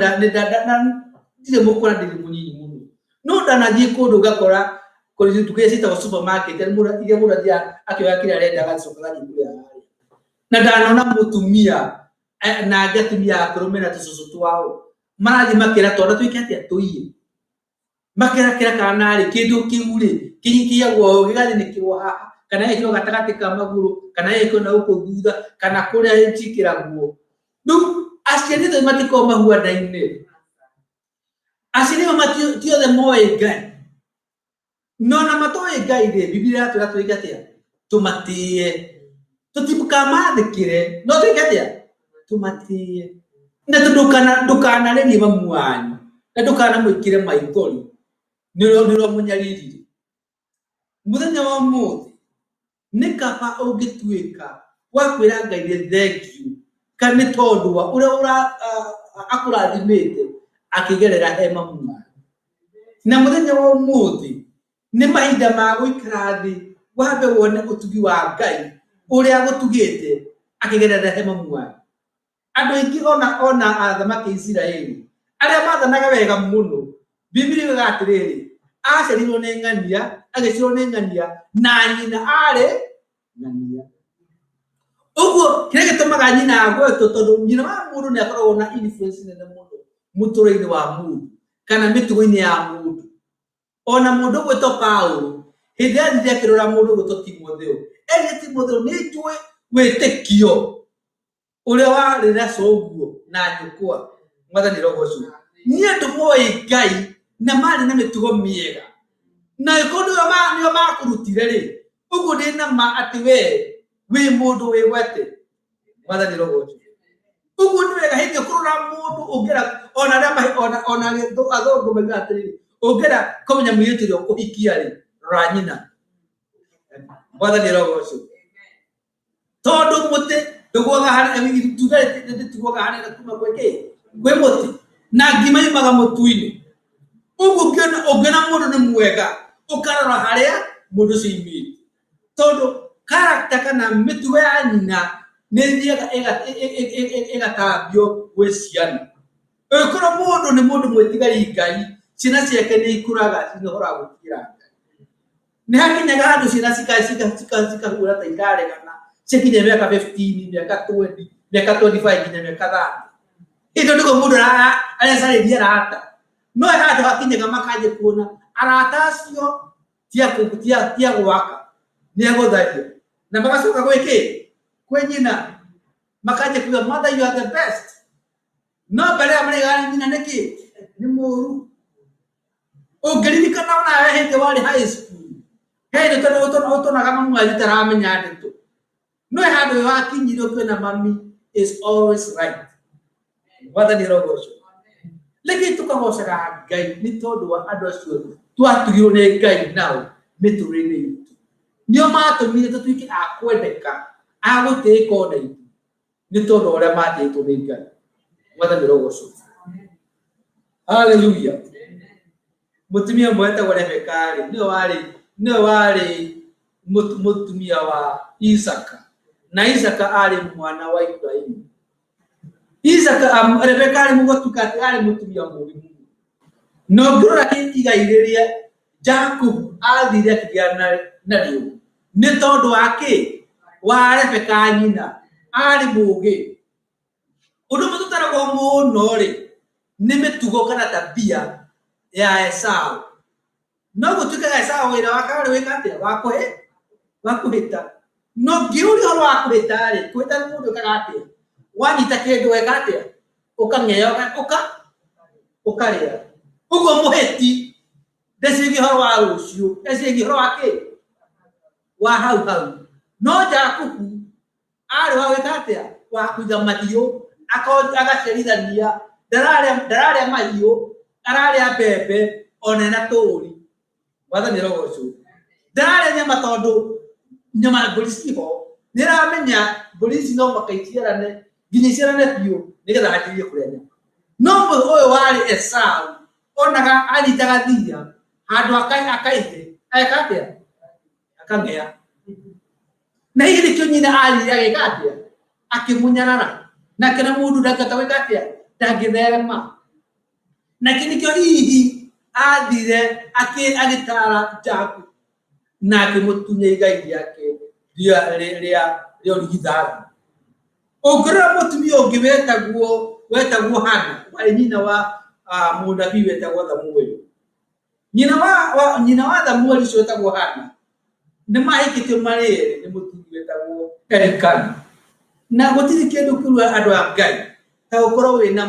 ndirĩ mũkũra, ndirĩ mũnini mũno, no ndanathiĩ kũndũ ngakora kũrĩ nduka iria ciĩtagwo supermarket, iria mũndũ athiaga akĩoya kĩrĩa arenda agacoka agathiĩ kũrĩa harĩa. Na ndanona mũtumia na angĩ atumia akũrũ mena tũcũcũ twao marathiĩ makĩra twana twĩke atĩa, tũiye. Makerakĩra kana rĩ, kĩndũ kĩu rĩ kĩigagwo gĩgathinĩkĩrwo haha, kana gĩgekĩrwo gatagatĩ ka magũrũ, kana gĩgekĩrwo na gũkũ thutha, kana kũrĩa ciĩkĩragwo. Rĩu aciari othe matikoragwo mahuanaine, aciari amwe ti othe moĩ Ngai, no ona matoĩ Ngai rĩ, Bibilia ĩratwĩra twĩke atĩa? Tũmatĩe, tũtikamathĩkĩre, no twĩke atĩa? Tũmatĩe. Na ndũkanarĩrie mamu wanyu, na ndũkanamwĩkĩre maithori nĩ ũrĩa ũmũnyaririre. Mũthenya wa ũmũthĩ nĩ kaba ũngĩtuĩka wa kwĩra Ngai nĩ thengiũ kana nĩ tondũ wa ũrĩa akũrathimĩte akĩgerera he mamu wanyu. Na mũthenya wa ũmũthĩ nĩ mahinda ma gũikara thĩ wambe wone ũtugi wa Ngai ũrĩa agũtugĩte akĩgerera he mamu wanyu. Andũ aingĩ ona athamaki a Isiraeli arĩa mathanaga wega mũno, Bibilia yugaga atĩrĩrĩ, aciarirwo nĩ ng'ania, agĩciarwo nĩ ng'ania, na nyina arĩ ng'ania. Ũguo kĩrĩa gĩtũmaga nyina agwetwo, tondũ nyina wa mũndũ nĩ akoragwo na influence nene mũno mũtũrĩre-inĩ wa mũndũ kana mĩtugo-inĩ ya mũndũ. Ona mũndũ ũgwĩtwo Paulo, hĩndĩ ĩrĩa athire akĩrora mũndũ ũgwĩtwo Timotheo, erire Timotheo, nĩ njũĩ wĩtĩkio ũrĩa warĩ na coguo na nyũkwa. Mwathani arogocwo. Nĩ andũ moĩ Ngai na marĩ na mĩtugo mĩega, na angĩkorwo nĩo makũrutire rĩ, ũguo ndĩ na ma atĩ we wĩ mũndũ wĩgwete. Mwathani arogocwo. Ũguo nĩ wega hĩndĩ ũkũrora mũndũ ũngĩra ona arĩa ona athũngũ maugaga atĩrĩrĩ, ũngĩenda kũmenya mũirĩtu ũrĩa ũkũhikia rĩ, rora nyina. Mwathani arogocwo. Tondũ mũtĩ ndũgũaga harĩa, itunda rĩtigũaga harĩa kuma gwĩ kĩ? Kwĩ mũtĩ. Na ngima yumaga mũtu-inĩ. Ũguo ũngĩona mũndũ nĩ mwega, ũkarora harĩa mũndũ ũcio aumĩte. Tondũ character kana mĩtugo ya nyina nĩ ĩthiaga ĩgatambio gwĩ ciana. Ũngĩkorwo mũndũ nĩ mũndũ mwĩtigĩri Ngai, ciana ciake nĩ ikũraga ciĩna ũhoro wa gwĩtigĩra Ngai. Nĩ hakinyaga handũ ciana cikahura ta iraregana, ciakinya mĩaka 15, mĩaka 20, mĩaka 25 nginya mĩaka 30. Hĩndĩ ĩyo nĩguo mũndũ arecarĩria arata. No he handũ hakinyaga makanjia kuona arata acio ti a gwaka, nĩ a gũtharia. Na magacoka gwĩ kĩ? Kwĩ nyina. Makanjia kuga mother you are the best. No mbere ĩyo maraigaga nyina nĩ kĩ? Nĩ mũru. Ũngĩririkana onawe hĩndĩ warĩ high school, he hĩndĩ ũtonaga mamu wanyu taramenya ndeto. No he handũ wakinyire ũkĩona mami is always right. Mwathani arogocwo. Reke tũkagocaga Ngai nĩ tondũ wa andũ acio twatugirwo nĩ Ngai nao mĩtũrĩre-inĩ itũ. Nĩo matũmire tũtuĩke a kwendeka, a gũtĩĩka ona ithuĩ nĩ tondũ wa ũrĩa matĩĩtwo nĩ Ngai. Mwathani arogocwo. Haleluya. Mũtumia ũmwe wetagwo Rebeka rĩ, nĩwe warĩ mũtumia wa Isaka, na Isaka arĩ mwana wa Ibrahimu. Isaka, Rebeka arĩ mũgũtuka atĩ arĩ mũtumia mũũgĩ mũno. Na ũngĩrora igai rĩrĩa Jakubu athire akĩgĩa narĩo nĩ tondũ wa kĩ? Wa Rebeka nyina, arĩ mũũgĩ. Ũndũ ũmwe tũtaragwo mũno rĩ, nĩ mĩtugo kana tabia ya Esau. No gũtuĩkaga Esau wĩra wake warĩ gwĩka atĩa? Wa kũhĩ wa kũhĩta. No ngĩũria ũhoro wa kũhĩta rĩ, kũhĩta nĩ mũndũ ekaga atĩa? Wanyita kĩndũ weka atĩa? Ũkang'ea ũkarĩa. Ũguo mũhĩti ndeciragia ũhoro wa rũciũ, eciragia ũhoro wa kĩ? wa hau hau no Jakubu arĩ wa gwĩka atĩa wa kũiga mahiũ agaciarithania ndararĩa mahiũ ararĩa mbembe ona ena tũũri mwathani arogocwo ndararĩa nyama tondũ nyama mbũri ciho nĩaramenya mbũri ici no mũhaka iciarane nginya iciarane biũ nĩgetha anjĩrĩrie kũrĩa nyama no ũyũ warĩ Esau onaga anyitaga thia handũ akaihe ageka atĩa akang'ea na hihi nĩkĩo nyina arire agĩka atĩa akĩmũnyarara nake na mũndũ ndangĩhota gwĩka atĩa ndangĩtherema nake nĩkĩo hihi athire agĩtara Jakubu na akĩmũtunya igai rĩake rĩa ũrigithathi. Ũngĩrora mũtumia ũngĩ wetagwo Hana warĩ nyina wa mũnabii wetagwo Thamueli. Nyina wa Thamueli ũcio wetagwo Hana nĩ mahikĩtio marĩ erĩ nĩ mũthuri wetagwo Elikana. Na gũtirĩ kĩndũ kĩũru andũ a Ngai ta gũkorwo wĩna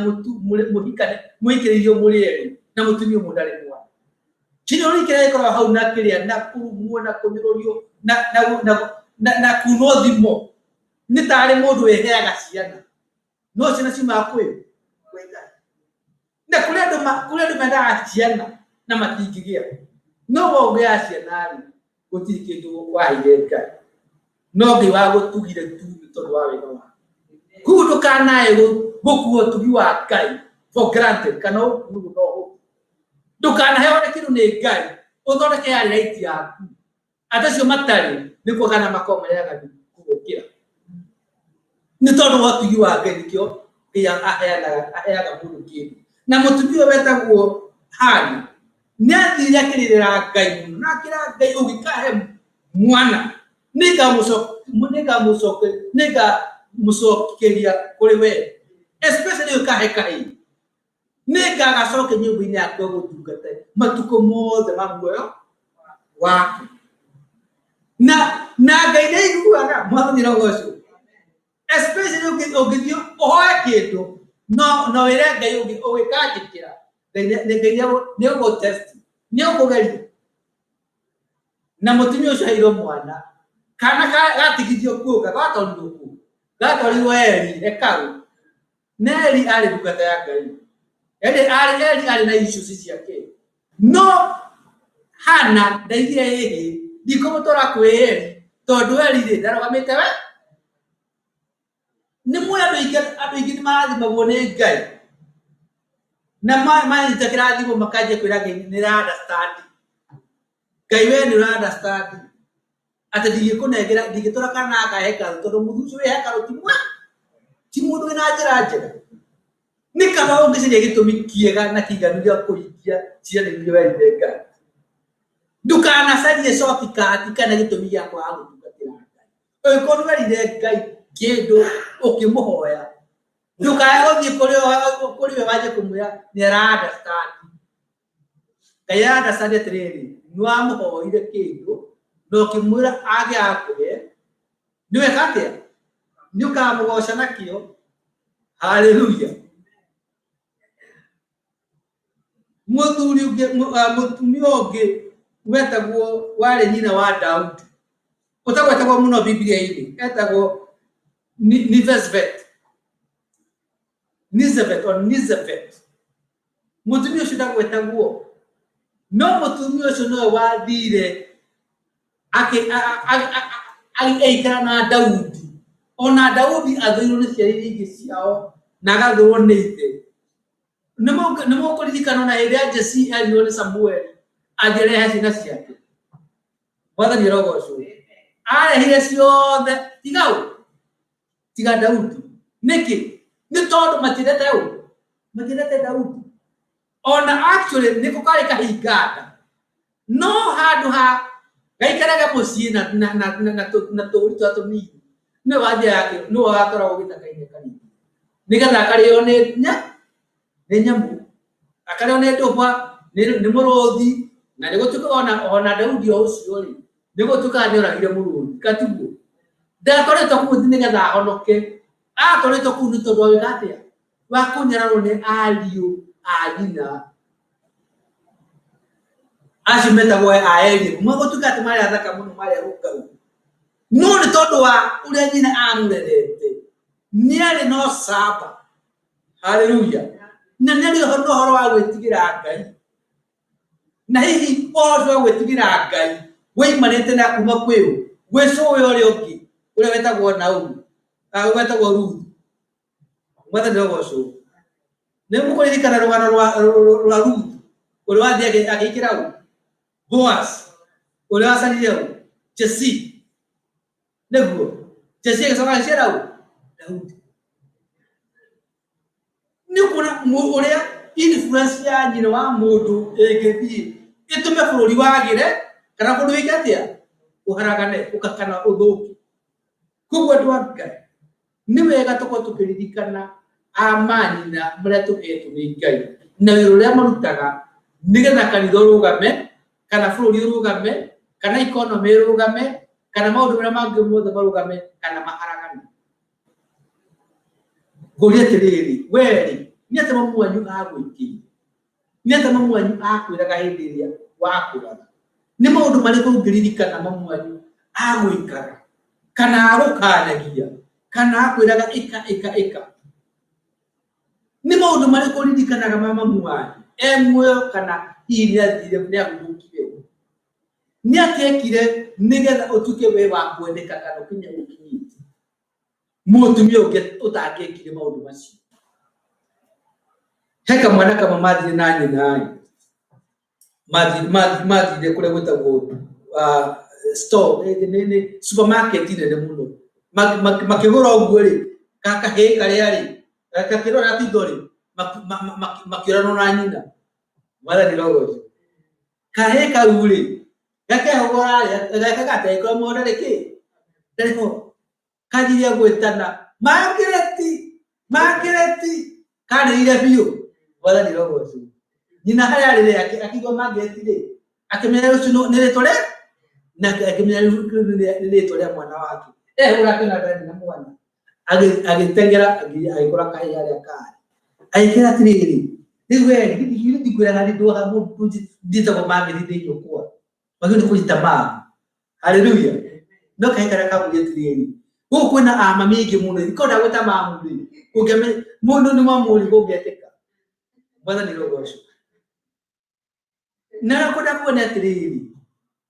mũhikĩrĩirio mũrĩ erĩ na mũtumia ũmwe ndarĩ mwana. Kĩnyũrũri kĩrĩa gĩkoragwo hau na kĩrĩa na kũrumwo na kũnyũrũrio na kunwo thimo nĩ tarĩ mũndũ wĩheaga ciana no ciana ciumaga kwĩ kwĩ Ngai. Na kũrĩ andũ kũrĩ andũ mendaga ciana na matingĩgĩa no we ũgĩaga ciana rĩ gũtirĩ kĩndũ waheire Ngai no Ngai wagũtugire tu nĩ tondũ wa wega wake. Koguo ndũkanae gũkua ũtugi wa Ngai for granted kana ũkuue na ũhũthũ. Ndũkanaheo kĩndũ nĩ Ngai ũthondeke yarĩ right yaku atĩ acio matarĩ nĩ kuoga na makoragwo marĩ aganu gũgũkĩra. Nĩ tondũ wa ũtugi wa Ngai nĩkĩo Ngai aheaga mũndũ kĩndũ. Na mũtumia ũyũ wetagwo Hana nĩ athire akĩrĩrĩra Ngai mũno na akĩra Ngai ũngĩkahe mwana nĩngamũcokeria kũrĩ we especially ũkahe kahĩĩ nĩngagacokia nyũmba-inĩ yaku gũtungata matukũ mothe ma muoyo waku. Na Ngai nĩaiguaga mwathani arogocwo especially ũngĩthiĩ ũhoe kĩndũ no wĩre Ngai ũgĩkanjĩkĩra Ngai nĩegũgũ test nĩegũkũgeria. Na mũtumia ũcio aheirwo mwana kana gatigithio kuonga gatwarirwo kũ gatwarirwo Eli hekarũ na Eli arĩ ndungata ya Ngai Eli arĩ na issues ciake no Hana ndaigire ĩhĩ ndikũmũtwara kwĩ Eli tondũ Eli rĩ ndarũgamĩte we nĩ mũĩ andũ aingĩ nĩ marathimagwo nĩ Ngai na manyita kĩrathimo makanjia kwĩra Ngai nĩ understand Ngai we nĩ ũra understand atĩ ndingĩkũnengera ndingĩtwara kana gaka hekarũ tondũ mũthuri ũcio wĩ hekarũ ti mũndũ wĩna njĩra njega. Nĩ kaba ũngĩcaria gĩtũmi kĩega na kĩiganu gĩa kũhingia ciĩranĩro iria werire Ngai. Ndũkanacarie shortcut kana gĩtũmi gĩa kwaga gũtungatĩra Ngai. Ũngĩkorwo nĩ werire Ngai kĩndũ ũkĩmũhoya ndũkae gũthiĩ kũrĩ we wanjie kũmwĩra nĩ ara understand. Ngai ara understand atĩrĩrĩ nĩ wamũhoire kĩndũ na ũkĩmwĩra angĩgakũhe nĩ weka atĩa nĩ ũkamũgoca nakĩo. Haleluya. Mũthuri ũngĩ mũtumia ũngĩ wetagwo warĩ nyina wa Daudi ũtagwetagwo mũno Bibilia-inĩ etagwo Nizebet or Nizebet. Mũtumia ũcio ndagwetagwo no mũtumia ũcio nowe wathire agĩikara na Daudi ona Daudi athũirwo nĩ ciana iria ingĩ ciao na agathũrwo nĩ ithe. Nĩ mũkũririkana ona hĩndĩ ya Jesse erirwo nĩ Samueli athiĩ arehe ciana ciake. Mwathani arogocwo. Arehire ciothe tiga ũ tiga Daudi. Nĩkĩ? Nĩ tondũ matiendete ũ matiendete Daudi. Ona actually nĩko karĩ kahinga nda no handũ ha gaikarage mũciĩ na tũũri tũrĩa tũnini nĩwe wathiaga nĩwe watwaragwo gĩthaka-inĩ kanini nĩgetha akarĩo nĩ nyamũ akarĩo nĩ ndũba nĩ mũrũthi na nĩ gũtuĩkaga ona Daudi o ũcio rĩ nĩ gũtuĩkaga nĩ oragire mũrũthi katiguo ndatwarĩtwo kũu nĩgetha ahonoke atwarĩtwo kũu nĩ tondũ wa gwĩka atĩa wa kũnyararwo nĩ ariũ a nyina acio metagwo a Eliabu magũtuĩka atĩ marĩ athaka mũno marĩ arũngarũ No nĩ tondũ wa ũrĩa nyina amũrerete, nĩ arĩ na ũcamba. Haleluya. Na nĩ arĩ na ũhoro wa gwĩtigĩra Ngai. Na hihi ũhoro ũcio wa gwĩtigĩra Ngai woimanĩte na kuma kwĩ ũ? Gwĩ cũwe ũrĩa ũngĩ, ũrĩa wetagwo Naomi, wetagwo Ruthu. Mwathani arogocwo. Nĩ mũkũririkana rũgano rwa Ruthu, ũrĩa wathiĩ agĩikĩra ũ? Boaz, ũrĩa wacarire ũ? Jesse. Nĩguo. Jesse agĩcoka agĩciara ũ? Daudi. Nĩ ũkuona ũrĩa influence ya nyina wa mũndũ ĩngĩthiĩ ĩtũme bũrũri wagĩre kana bũrũri wĩke atĩa? Ũharagane kana ũthũke. Koguo andũ a Ngai, nĩ wega tũkorwo tũkĩririkana amanyina marĩa tũhetwo nĩ Ngai na wĩra ũrĩa marutaga nĩgetha kanitha ũrũgame kana bũrũri ũrũgame kana economy ĩrũgame kana maũndũ marĩa mangĩ mothe marũgame kana maharagane. Ngũria atĩrĩrĩ, we-rĩ, nĩ atĩa mamu wanyu agwĩkĩire? Nĩ atĩa mamu wanyu akwĩraga hĩndĩ ĩrĩa wakũraga? Nĩ maũndũ marĩkũ ũngĩririkana mamu wanyu agwĩkaga kana agũkanagia kana akwĩraga ĩka ĩka ĩka? Nĩ maũndũ marĩkũ ũririkanaga ma mamu wanyu e muoyo kana hihi nĩ athire nĩ ahurũkire? Nĩ atĩa ekire nĩgetha ũtuĩke we wa kwendeka kana ũkinye ũkinyĩte? Mũtumia ũngĩ ũtangĩekire maũndũ macio. He kamwana kamwe mathire na nyina ĩ, mathire kũrĩa gwĩtagwo store, nĩ supermarket nene mũno. Makĩgũra ũguo rĩ, kahĩĩ karĩa rĩ, gakĩrora itho rĩ, makĩũranwo na nyina. Mwathani arogocwo. Kahĩĩ kau rĩ, gakehũgũra rĩ, gekaga atĩa angĩkorwo mũndũ ndarĩ kĩ? Ndarĩ ho. Kanjirie gwĩtana, Margaret, Margaret, kanĩrĩire biũ. Mwathani arogocwo. Nyina harĩa arĩ rĩ, akĩigua Margaret rĩ, akĩmenya rũcio nĩ rĩtwa rĩa, na akĩmenya rĩu nĩ rĩtwa rĩa mwana wake. Ehũra akĩona ndarĩ na mwana. Agĩteng'era agĩkora kahĩĩ harĩa karĩ. Agĩkera atĩrĩrĩ, rĩu we githĩ ndikwĩraga ndĩ mũndũ njĩtagwo Margaret ndĩ nyũkwa. Wagĩrĩirwo nĩ kũnyita mamu. Haleluya. No kahĩĩ karĩa kamwĩrire atĩrĩrĩ, gũkũ kwĩna amami aingĩ mũno, ingĩkorwo ndagwĩta mamu rĩ, ũngĩamenya mũndũ nĩ mamu ũrĩkũ ũngĩetĩka. Mwathani arogocwo. Na ũrĩa ngwenda kuga nĩ atĩrĩrĩ,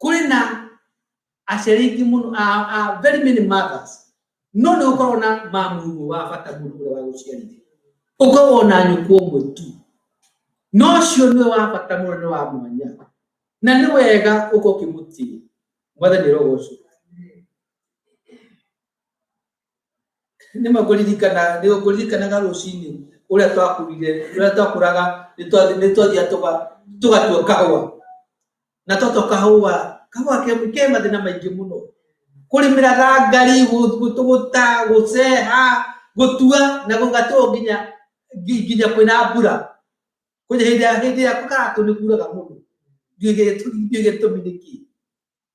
kũrĩ na aciari aingĩ mũno, very many mothers, no nĩ gũkoragwo na mamu ũmwe wa bata mũno ũrĩa wagũciarire. Ũkoragwo na nyũkwa ũmwe tu, na ũcio nĩwe wa bata mũno, nĩ wa mwanya. Na nĩ wega ũkorwo ũkĩmũtĩĩa. Mwathani arogocwo. Nĩ ma ngũririkana, nĩ ngũririkanaga rũcinĩ ũrĩa twakũrire, ũrĩa twakũraga nĩ twathiaga tũgatua kahũa. Na twatua kahũa, kahũa ke mathĩna maingĩ mũno. Kũrĩmĩra thangari, gũtũgũta, gũceha, gũtua na gũgatuo nginya kwĩna mbura. Kwanja hĩndĩ ya hĩndĩ ya karatũ nĩ kuraga mũno. Ndiũĩ gĩtũmi nĩ kĩĩ.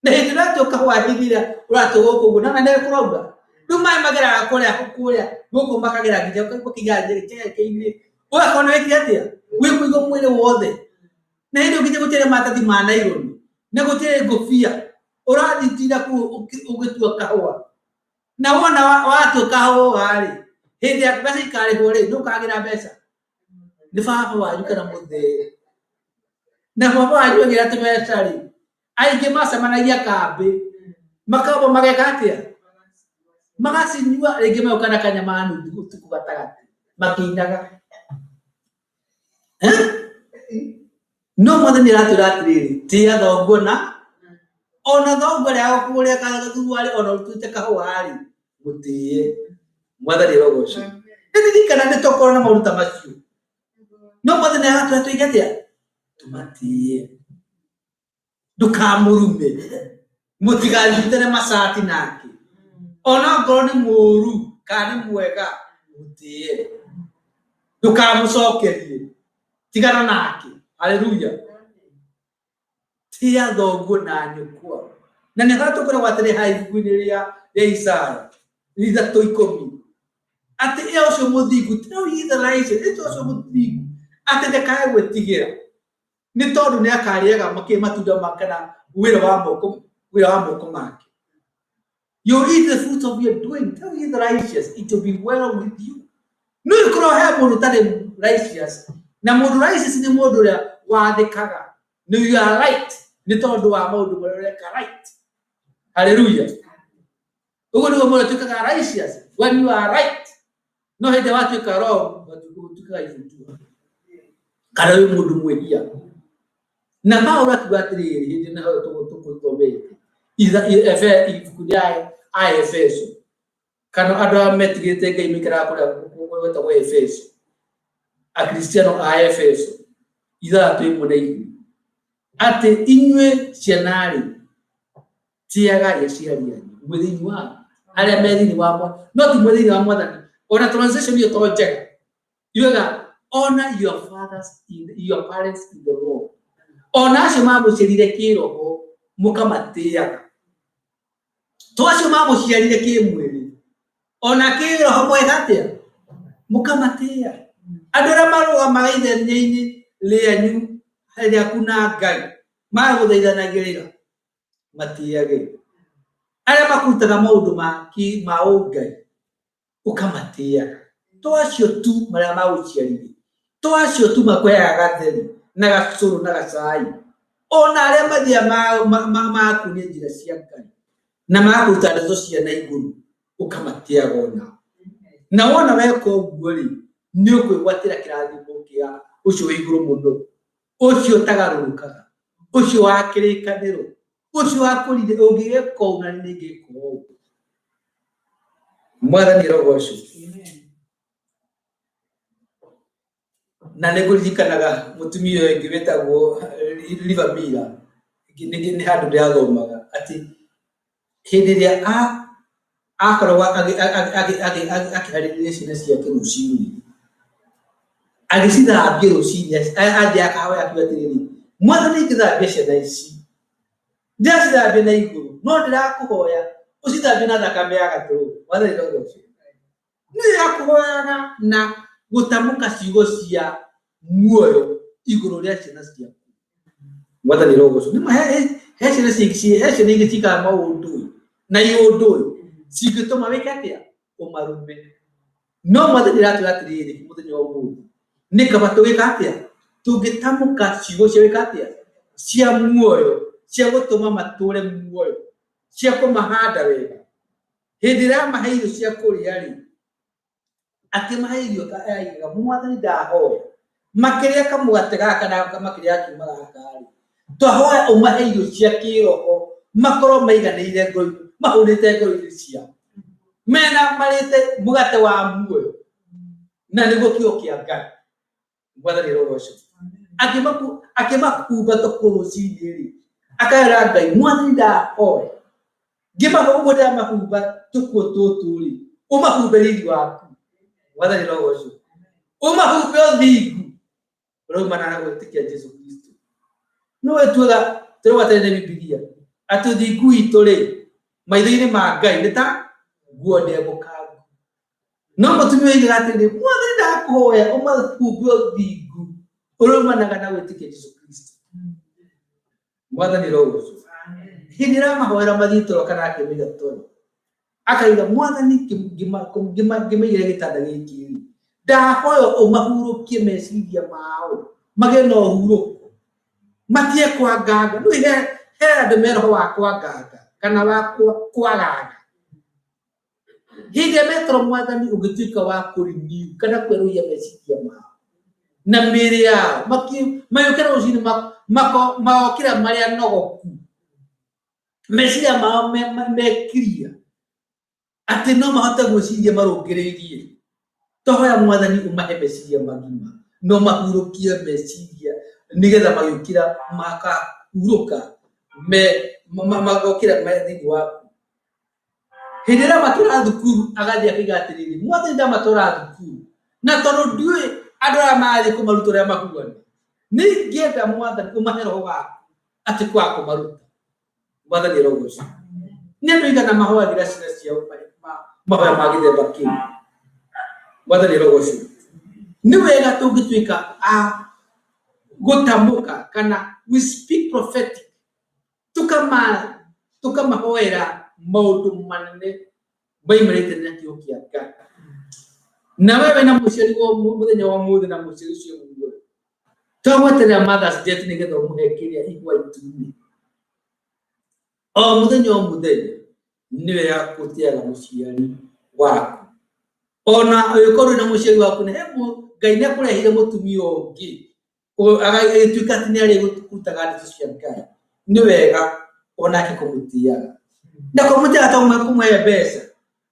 Na hĩndĩ ũratua kahũa hĩndĩ ĩrĩa ũratua gũkũ ũguo na nĩ kũraura. Rĩu maĩ mageraga kũrĩa kũrĩa gũkũ makagera nginya gũkinya njeke-inĩ. Ũgakorwo nĩ wĩkire atĩa? Wĩkũigwo mwĩrĩ wothe. Na hĩndĩ ĩyo nginya gũtirĩ maratathi ma naironi na gũtirĩ ngũbia. Ũrathiĩ kũu ũgĩtua kahũa. Na wona watua kahũa rĩ, hĩndĩ ya mbeca ikarĩhwo rĩ, nĩ ũkagĩra mbeca. Nĩ baba wanyu kana mũthee. Na baba wanyu agĩra tũbeca rĩ, aingĩ macemanagia kambĩ, makamba mageka atĩa? Magacinyua rĩngĩ magoka na kanyama nuthu ũtukũ gatagatĩ makĩinaga. Eh? No mwathani aratwĩra atĩrĩrĩ, tĩĩa thoguo na ona thoguo arĩa agũkũgũrĩra gathuruarĩ ona ũtuĩte kahũa rĩ, mũtĩĩe. Mwathani arogocwo. Nĩririkana nĩ tũkorwo na maũndũ ta macio. No mwathani aratwĩra twĩke atĩa? Tũmatĩĩe. Ndũkamũrume. Mũtiganyitane macati nake. Ona ongorwo nĩ mũru kana nĩ mwega, mũtĩĩe. Ndũkamũcokerie. Tigana nake. Haleluya. Tĩa thoguo na nyũkwa. Na nĩ tũkoragwo atĩrĩ haha ibuku-inĩ rĩa Isaya 3:10 atĩ ĩ ũcio mũthingu tell ye the righteous ĩ ũcio mũthingu atĩ ndakae gwĩtigĩra nĩ tondũ nĩ akarĩaga makĩ matunda ma kana wĩra wa moko wĩra wa moko make. You eat the fruits of your doing. Tell you the righteous, it will be well with you. No ikorwo he mũndũ ũtarĩ righteous, na mũndũ righteous nĩ mũndũ ũrĩa wathĩkaga. Nĩ you are right nĩ tondũ wa maũndũ marĩa ũreka right. Hallelujah. Ũguo nĩguo mũndũ atuĩkaga righteous when you are right. No hĩndĩ ĩrĩa watuĩka wrong, ũtuĩkaga ibutua. Kana wĩ mũndũ mwĩhia. Na Paulo akiuga atĩrĩrĩ, hĩndĩ ĩno tũgũthomete ibuku rĩa Aefeso, kana andũ arĩa metigĩrĩte Ngai maikaraga kũrĩa gwĩtagwo Efeso, Akristiano a Efeso, 6:1, atĩ inyuĩ ciana-rĩ, tĩagai aciari anyu mwĩ thĩinĩ wa arĩa me thĩinĩ wa Mwathani, no ti mwĩ thĩinĩ wa Mwathani. Ona translation ĩyo to njega, yugaga honor your fathers in your parents in the Lord. Ona acio mamũciarire kĩroho mũkamatĩaga, to acio mamũciarire kĩmwĩrĩ, ona kĩroho mweka atĩa? Mũkamatĩa. Andũ arĩa marũgamaga ithenya-inĩ rĩanyu rĩaku na Ngai magũthaithanagĩrĩra, matĩage. Arĩa makũrutaga maũndũ ma ũngai ũkamatĩaga. To acio tu marĩa magũciarire, to acio tu makũheaga gatheri na gacũrũ na gacai, ona arĩa mathiaga magakuonia njĩra cia Ngai na magakũruta ndeto cia na igũrũ, ũkamatĩaga onao. Na wona weka ũguo rĩ, nĩ ũkwĩgwatĩra kĩrathimo kĩa ũcio wĩ igũrũ mũno, ũcio ũtagarũrũkaga, ũcio wa kĩrĩkanĩro, ũcio wakũrire ũngĩgeka ũũ na niĩ ngĩka ũũ. Mwathani arogocwo. Na nĩ ngũririkanaga mũtumia ũyũ ũngĩ wĩtagwo Livamira, nĩ handũ ndĩrathomaga atĩ hĩndĩ ĩrĩa akoragwo akĩharĩrĩria ciana ciake rũcinĩ, agĩcithambia rũcinĩ, athiĩ akahoya akiuga atĩrĩrĩ, Mwathani ingĩthambia ciana ici, ndĩracithambia na igũrũ, no ndĩrakũhoya ũcithambie na thakame ya gatũrũme. Mwathani arogocwo. Nĩ akũhoyaga na gũtamũka ciugo cia muoyo igũrũ rĩa ciana ciaku. Mwathani arogocwo. Nĩ ma he ciana he ciana ingĩ ciĩkaga maũndũ na iũndũ cingĩtũma wĩke atĩa? Ũmarume. No Mwathani aratwĩra atĩrĩrĩ mũthenya wa ũmũthĩ, nĩ kaba tũgĩka atĩa? Tũngĩtamũka ciugo cia wĩka atĩa? Cia muoyo, cia gũtũma matũre muoyo, cia kũmahanda wega. Hĩndĩ ĩrĩa amahe irio cia kũrĩa-rĩ, akĩmahe irio aigaga, Mwathani ndahoya, makĩrĩa kamũgate gaka kana makĩrĩa gakiuma gaka-rĩ, twahoya ũmahe irio cia kĩroho, makorwo maiganĩire ngoro, mahũnĩte ngoro-inĩ ciao, mena marĩte mũgate wa muoyo, na nĩguo kiugo kĩa Ngai. Mwathani arogocwo. Akĩmakumba tũkuo rũcinĩ rĩ, akera Ngai, Mwathani ndahoya, ngĩmahe ũguo ndĩramahumba tũkuo tũtũ rĩ, ũmahumbe riri waku. Mwathani arogocwo. Ũmahumbe ũthingu ũraumana na gwĩtĩkia Jesu Kristo. No ĩtuaga tũrĩgwatanĩre Bibilia atĩ ũthingu witũ rĩ, maitho-inĩ ma Ngai nĩ ta nguo ndembũkangu. No mũtumia oigaga atĩrĩrĩ, Mwathani ndakũhoya ũmahumbe ũthingu ũrĩa umanaga na gwĩtĩkia Jesu Kristo. Mwathani arogocwo. Hĩndĩ ĩrĩa amahoera mathiĩ toro kana akĩmaiga toro, akaiga Mwathani ngĩmaigĩra gĩtanda gĩkĩ rĩ, ndahoya ũmahurũkie meciria mao, magĩe na ũhurũko, matige kwanganga. Rĩu he andũ me roho wa kwanganga kana wa kwagaga. Hĩndĩ ĩrĩa metoro Mwathani ũngĩtuĩka wa kũrenew kana kwerũhia meciria mao na mĩĩrĩ yao, magĩũkĩra rũcinĩ magokĩra marĩ anogoku, meciria mao mekiria atĩ no mahote gwĩciria marũngĩrĩirie. Twahoya Mwathani ũmahe meciria magima na ũmahurũkie meciria nĩgetha magĩũkĩra makahurũka magokĩra me thĩinĩ waku. Hĩndĩ ĩrĩa amatwara thukuru agathiĩ akaiga atĩrĩrĩ, Mwathani ndamatwara thukuru na tondũ ndiũĩ andũ arĩa marathiĩ kũmaruta ũrĩa mahuana, nĩ ingĩenda Mwathani ũmahe roho waku atĩ kwaga kũmaruta. Mwathani arogocwo. Nĩ andũ aigana mahoyagĩra ciana ciao mahoya ma gĩthemba kĩu? Mwathani arogocwo. Nĩ wega tũngĩtuĩka a gũtamũka kana we speak prophetic, tukamahoera. Maũndũ manene maimanĩte na kiugo kĩa Ngai. Na we wĩna mũciari wa mũthenya wa mũthĩ na mũciari ũcio muoyo, to gweterera Mother's Day atĩ nĩgetha ũmũhe kĩrĩa igwa itune. O mũthenya o mũthenya nĩ wega gũtĩaga mũciari waku. Ona ũngĩkorwo wĩna mũciari waku na he Ngai nĩ akũrehire mũtumia ũngĩ agagĩtuĩka atĩ nĩ arĩkũrutaga ndeto cia Ngai, nĩ wega onake kũmũtĩaga. Na kũmũtĩaga to kũmũhe mbeca.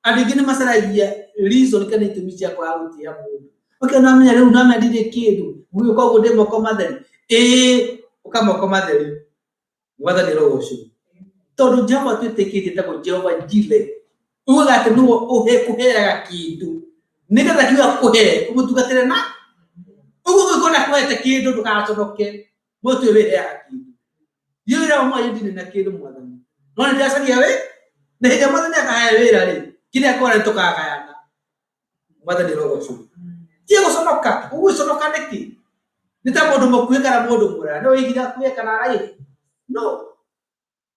Andũ aingĩ nĩ macaragia reason kana itũmi cia kwaga gũtĩa mũndũ. Okay, no amenya rĩu no amenya ndirĩ kĩndũ, ngũgĩũka ũguo ndĩ moko matheri. Ĩĩ, ũka moko matheri. Mwathani arogocwo. Tondũ Jehova twĩtĩkĩtie etagwo Jehova Jireh. Ugaga atĩ nĩwe ũhe kũheaga kĩndũ. Nĩgetha kiuga kũhe, ũmũtungatĩre na ũguo ũngĩkorwo ndakũhete kĩndũ ndũgaconoke. Mũtĩ wĩheaga kĩndũ. Niĩ wĩra wa mwanya ndirĩ na kĩndũ mwathani. No nĩ ndĩracaria wĩ na hĩndĩ ĩrĩa mwathani akahe wĩra rĩ, kĩrĩa akora nĩ tũkagayana. Mwathani arogocwo. Tiga gũconoka, ũgũconoka nĩkĩ? Nĩ ta mũndũ mũkuhĩ kana mũndũ mũraya, no wĩigire akuhĩ kana araihu? No.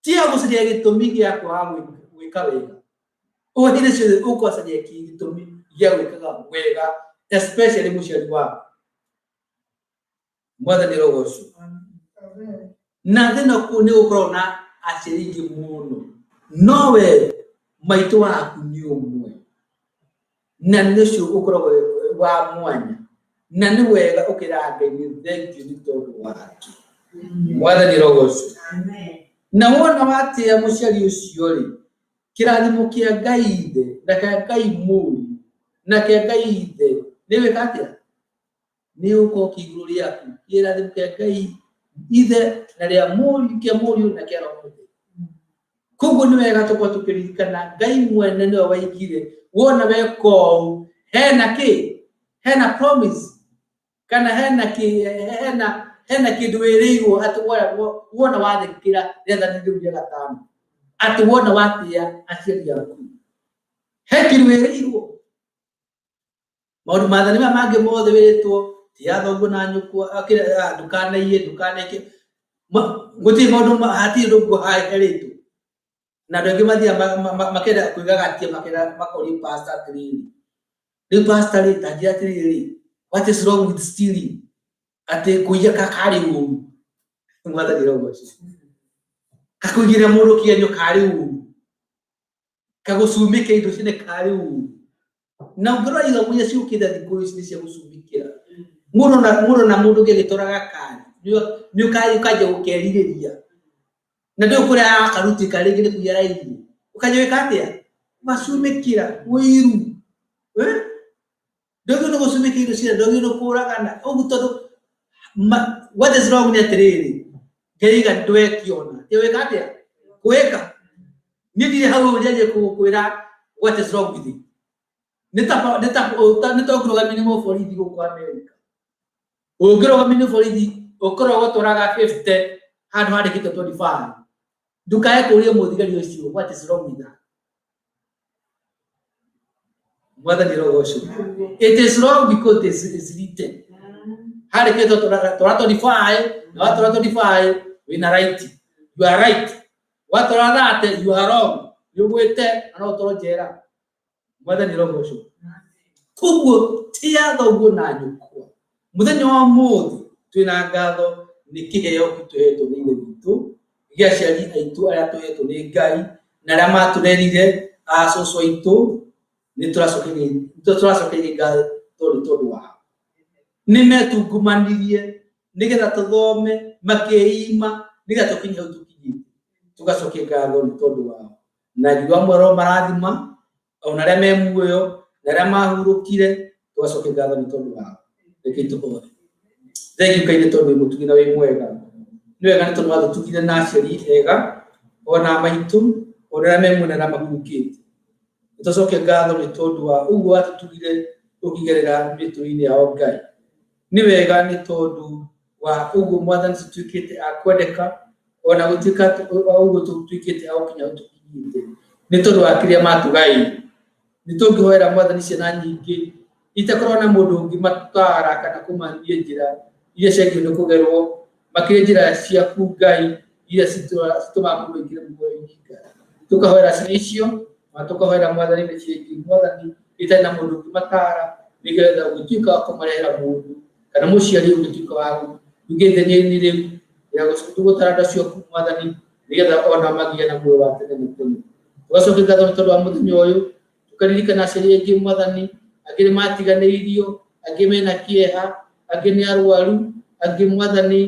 Tiga gũcaria gĩtũmi gĩa kwaga gwĩka wega. O hĩndĩ ciothe ũgũcaria gĩtũmi gĩa gwĩkaga wega, especially mũciari waku. Mwathani arogocwo. Na thĩna kũu nĩ gũkoragwo na aciari aingĩ mũno, no we maitũ waku nĩ ũmwe, na nĩ ũcio ũkoragwo wa mwanya, na nĩ wega ũkĩraga Ngai nĩ thengiũ nĩ tondũ wake. Mwathani arogocwo. Na wona watĩa mũciari ũcio rĩ, kĩrathimo kĩa Ngai ithe na kĩa Ngai mũriũ na kĩa Ngai ithe nĩ gwĩka atĩa? Nĩ gũkorwo kĩ igũrũ rĩaku. Kĩrathimo kĩa Ngai ithe na rĩa mũriũ, kĩa mũriũ na kĩa Roho Mũtheru. Koguo nĩ wega tũkorwo tũkĩririkana Ngai mwene nĩwe waigire wona weka ũũ hena kĩ, hena promise kana hena kĩ, hena kĩndũ wĩrĩirwo atĩ wona wathĩkĩra rĩathani rĩu rĩa gatano, atĩ wona watĩa aciari aku, he kĩndũ wĩrĩirwo. Maũndũ maathani maya mangĩ mothe wĩrĩtwo tiga thoguo na nyũkwa, ndũkanaiye, ndũkaneke, gũtirĩ maũndũ hatirĩ ũndũ ũguo herĩtwo. Na andũ aingĩ mathiaga makenda kwĩgagatia, makenda makoria pastor atĩrĩrĩ, rĩu pastor rĩ, ta njĩra atĩrĩrĩ, what is wrong with stealing? Atĩ kũiya karĩ ũru. Mwathani arogocwo. Kakũigĩrĩra mũndũ kĩgenyo karĩ ũru. Kagũcumĩkĩra indo ciene karĩ ũru. Na ũngĩrora ithomo iria ciũkĩte thikũ ici nĩ cia gũcumĩkĩra. Mũndũ na mũndũ ũngĩ agĩtwara gakari, nĩ ũkanjia gũkerirĩria. Na ndũĩ kũrĩa arakarutĩka rĩngĩ nĩ kũiya araiya. Ũkanjia gwĩka atĩa? Ũgacumĩkĩra, ũiru. Ndwagĩrĩirwo nĩ gũcumĩkĩra indo ciene, ndwagĩrĩirwo nĩ kũragana. Ũguo tondũ what is wrong nĩ atĩrĩrĩ, Ngai oiga ndweke ona. Tiga gwĩka atĩa? Gwĩka. Niĩ ndirĩ hau njanjie gũkwĩra what is wrong with it. Nĩ ta nĩ ta nĩ ta ũngĩrũgamio nĩ mũborithi gũkũ America. Ũngĩrũgamio nĩ borithi ũkorwo ũgũtwaraga 50 handũ handĩkĩtwo 25. Ndũkae kũria mũthigari ũcio what is wrong with that. Mwathani arogocwo. It is wrong because it is written. Handĩkĩtwo twara 25 na watwara 25 wĩna right. You are right. Watwara 30 you are wrong. Nĩ ũgwĩte na no ũtwarwo njera. Mwathani arogocwo. Koguo tĩa thoguo na nyũkwa. Mũthenya wa ũmũthĩ twĩna ngatho nĩ kĩheo kĩu tũhetwo nĩ Ithe witũ gĩa aciari aitũ arĩa tũhetwo nĩ Ngai na arĩa matũrerire acũcũ aitũ, nĩ tũracokeria ngatho nĩ tondũ wao. Nĩ metungumanirie nĩgetha tũthome, makĩima nĩgetha tũkinye hau tũkinyĩte. Tũgacokia ngatho nĩ tondũ wao. Na ngiuga amwe roho marathima, ona arĩa me muoyo, na arĩa mahurũkire, tũgacokia ngatho nĩ tondũ wao. Rekei tũhoe. Thengiũ Ngai nĩ tondũ wĩ mũtugi na wĩ mwega. Nĩ wega nĩ tondũ watũtugire na aciari ega, ona maitũ, ona arĩa me muoyo na arĩa mahurũkĩte. Nĩ tũcokie ngatho nĩ tondũ wa ũguo watũtugire ũkĩgerera mĩtũrĩre-inĩ yao Ngai. Nĩ wega nĩ tondũ wa ũguo Mwathani tũtuĩkĩte a kwendeka, ona gũtuĩka ũguo tũtuĩkĩte a gũkinya hau tũkinyĩte, nĩ tondũ wa kĩrĩa matũgaĩire. Nĩ tũngĩhoera Mwathani ciana nyingĩ itakoragwo na mũndũ ũngĩmatara kana kũmania njĩra iria ciagĩrĩirwo nĩ kũgerwo, makĩria njĩra ciaku Ngai iria citũmaga mũndũ aingĩre muoyo-inĩ Ngai. Tũkahoera ciana icio na tũkahoera Mwathani mĩciĩ ĩngĩ Mwathani ĩtarĩ na mũndũ ũngĩmataara, nĩgetha ũngĩtuĩka wa kũmarehera mũndũ kana mũciari ũngĩtuĩka wa kũingĩra ithenya-inĩ rĩu rĩa gũtara andũ acio aku Mwathani, nĩgetha ona magĩe na muoyo wa tene na tene. Tũgacokia ngatho nĩ tondũ wa mũthenya ũyũ, tũkaririkana aciari aingĩ Mwathani, angĩ nĩ matiganĩirio, angĩ mena kĩeha, angĩ nĩ arwaru, angĩ Mwathani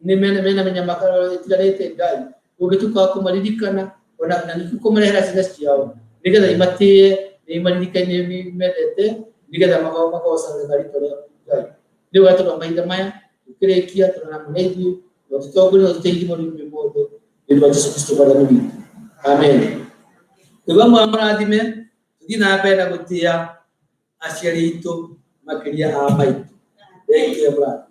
nĩ mena mĩnyamaro ĩtiganĩte. Ngai ũngĩtuĩka wa kũmaririkana ona na ningĩ kũmarehera ciana ciao, nĩgetha imatĩe na imaririkane mendete, nĩgetha magocaga rĩtwa rĩaku Ngai. Nĩ wega tondũ wa mahinda maya tũkĩrĩkia tũrona hamwe na ithuĩ, na ũtũtongorie na ũtũteithie maũndũ-inĩ mothe nĩ ũndũ wa Jesũ Kristo Mwathani witũ. Amen. Nĩguo mũrathime, tũthiĩ na mbere na gũtĩa aciari aitũ makĩria a maitũ. Thengiũ mũrathime.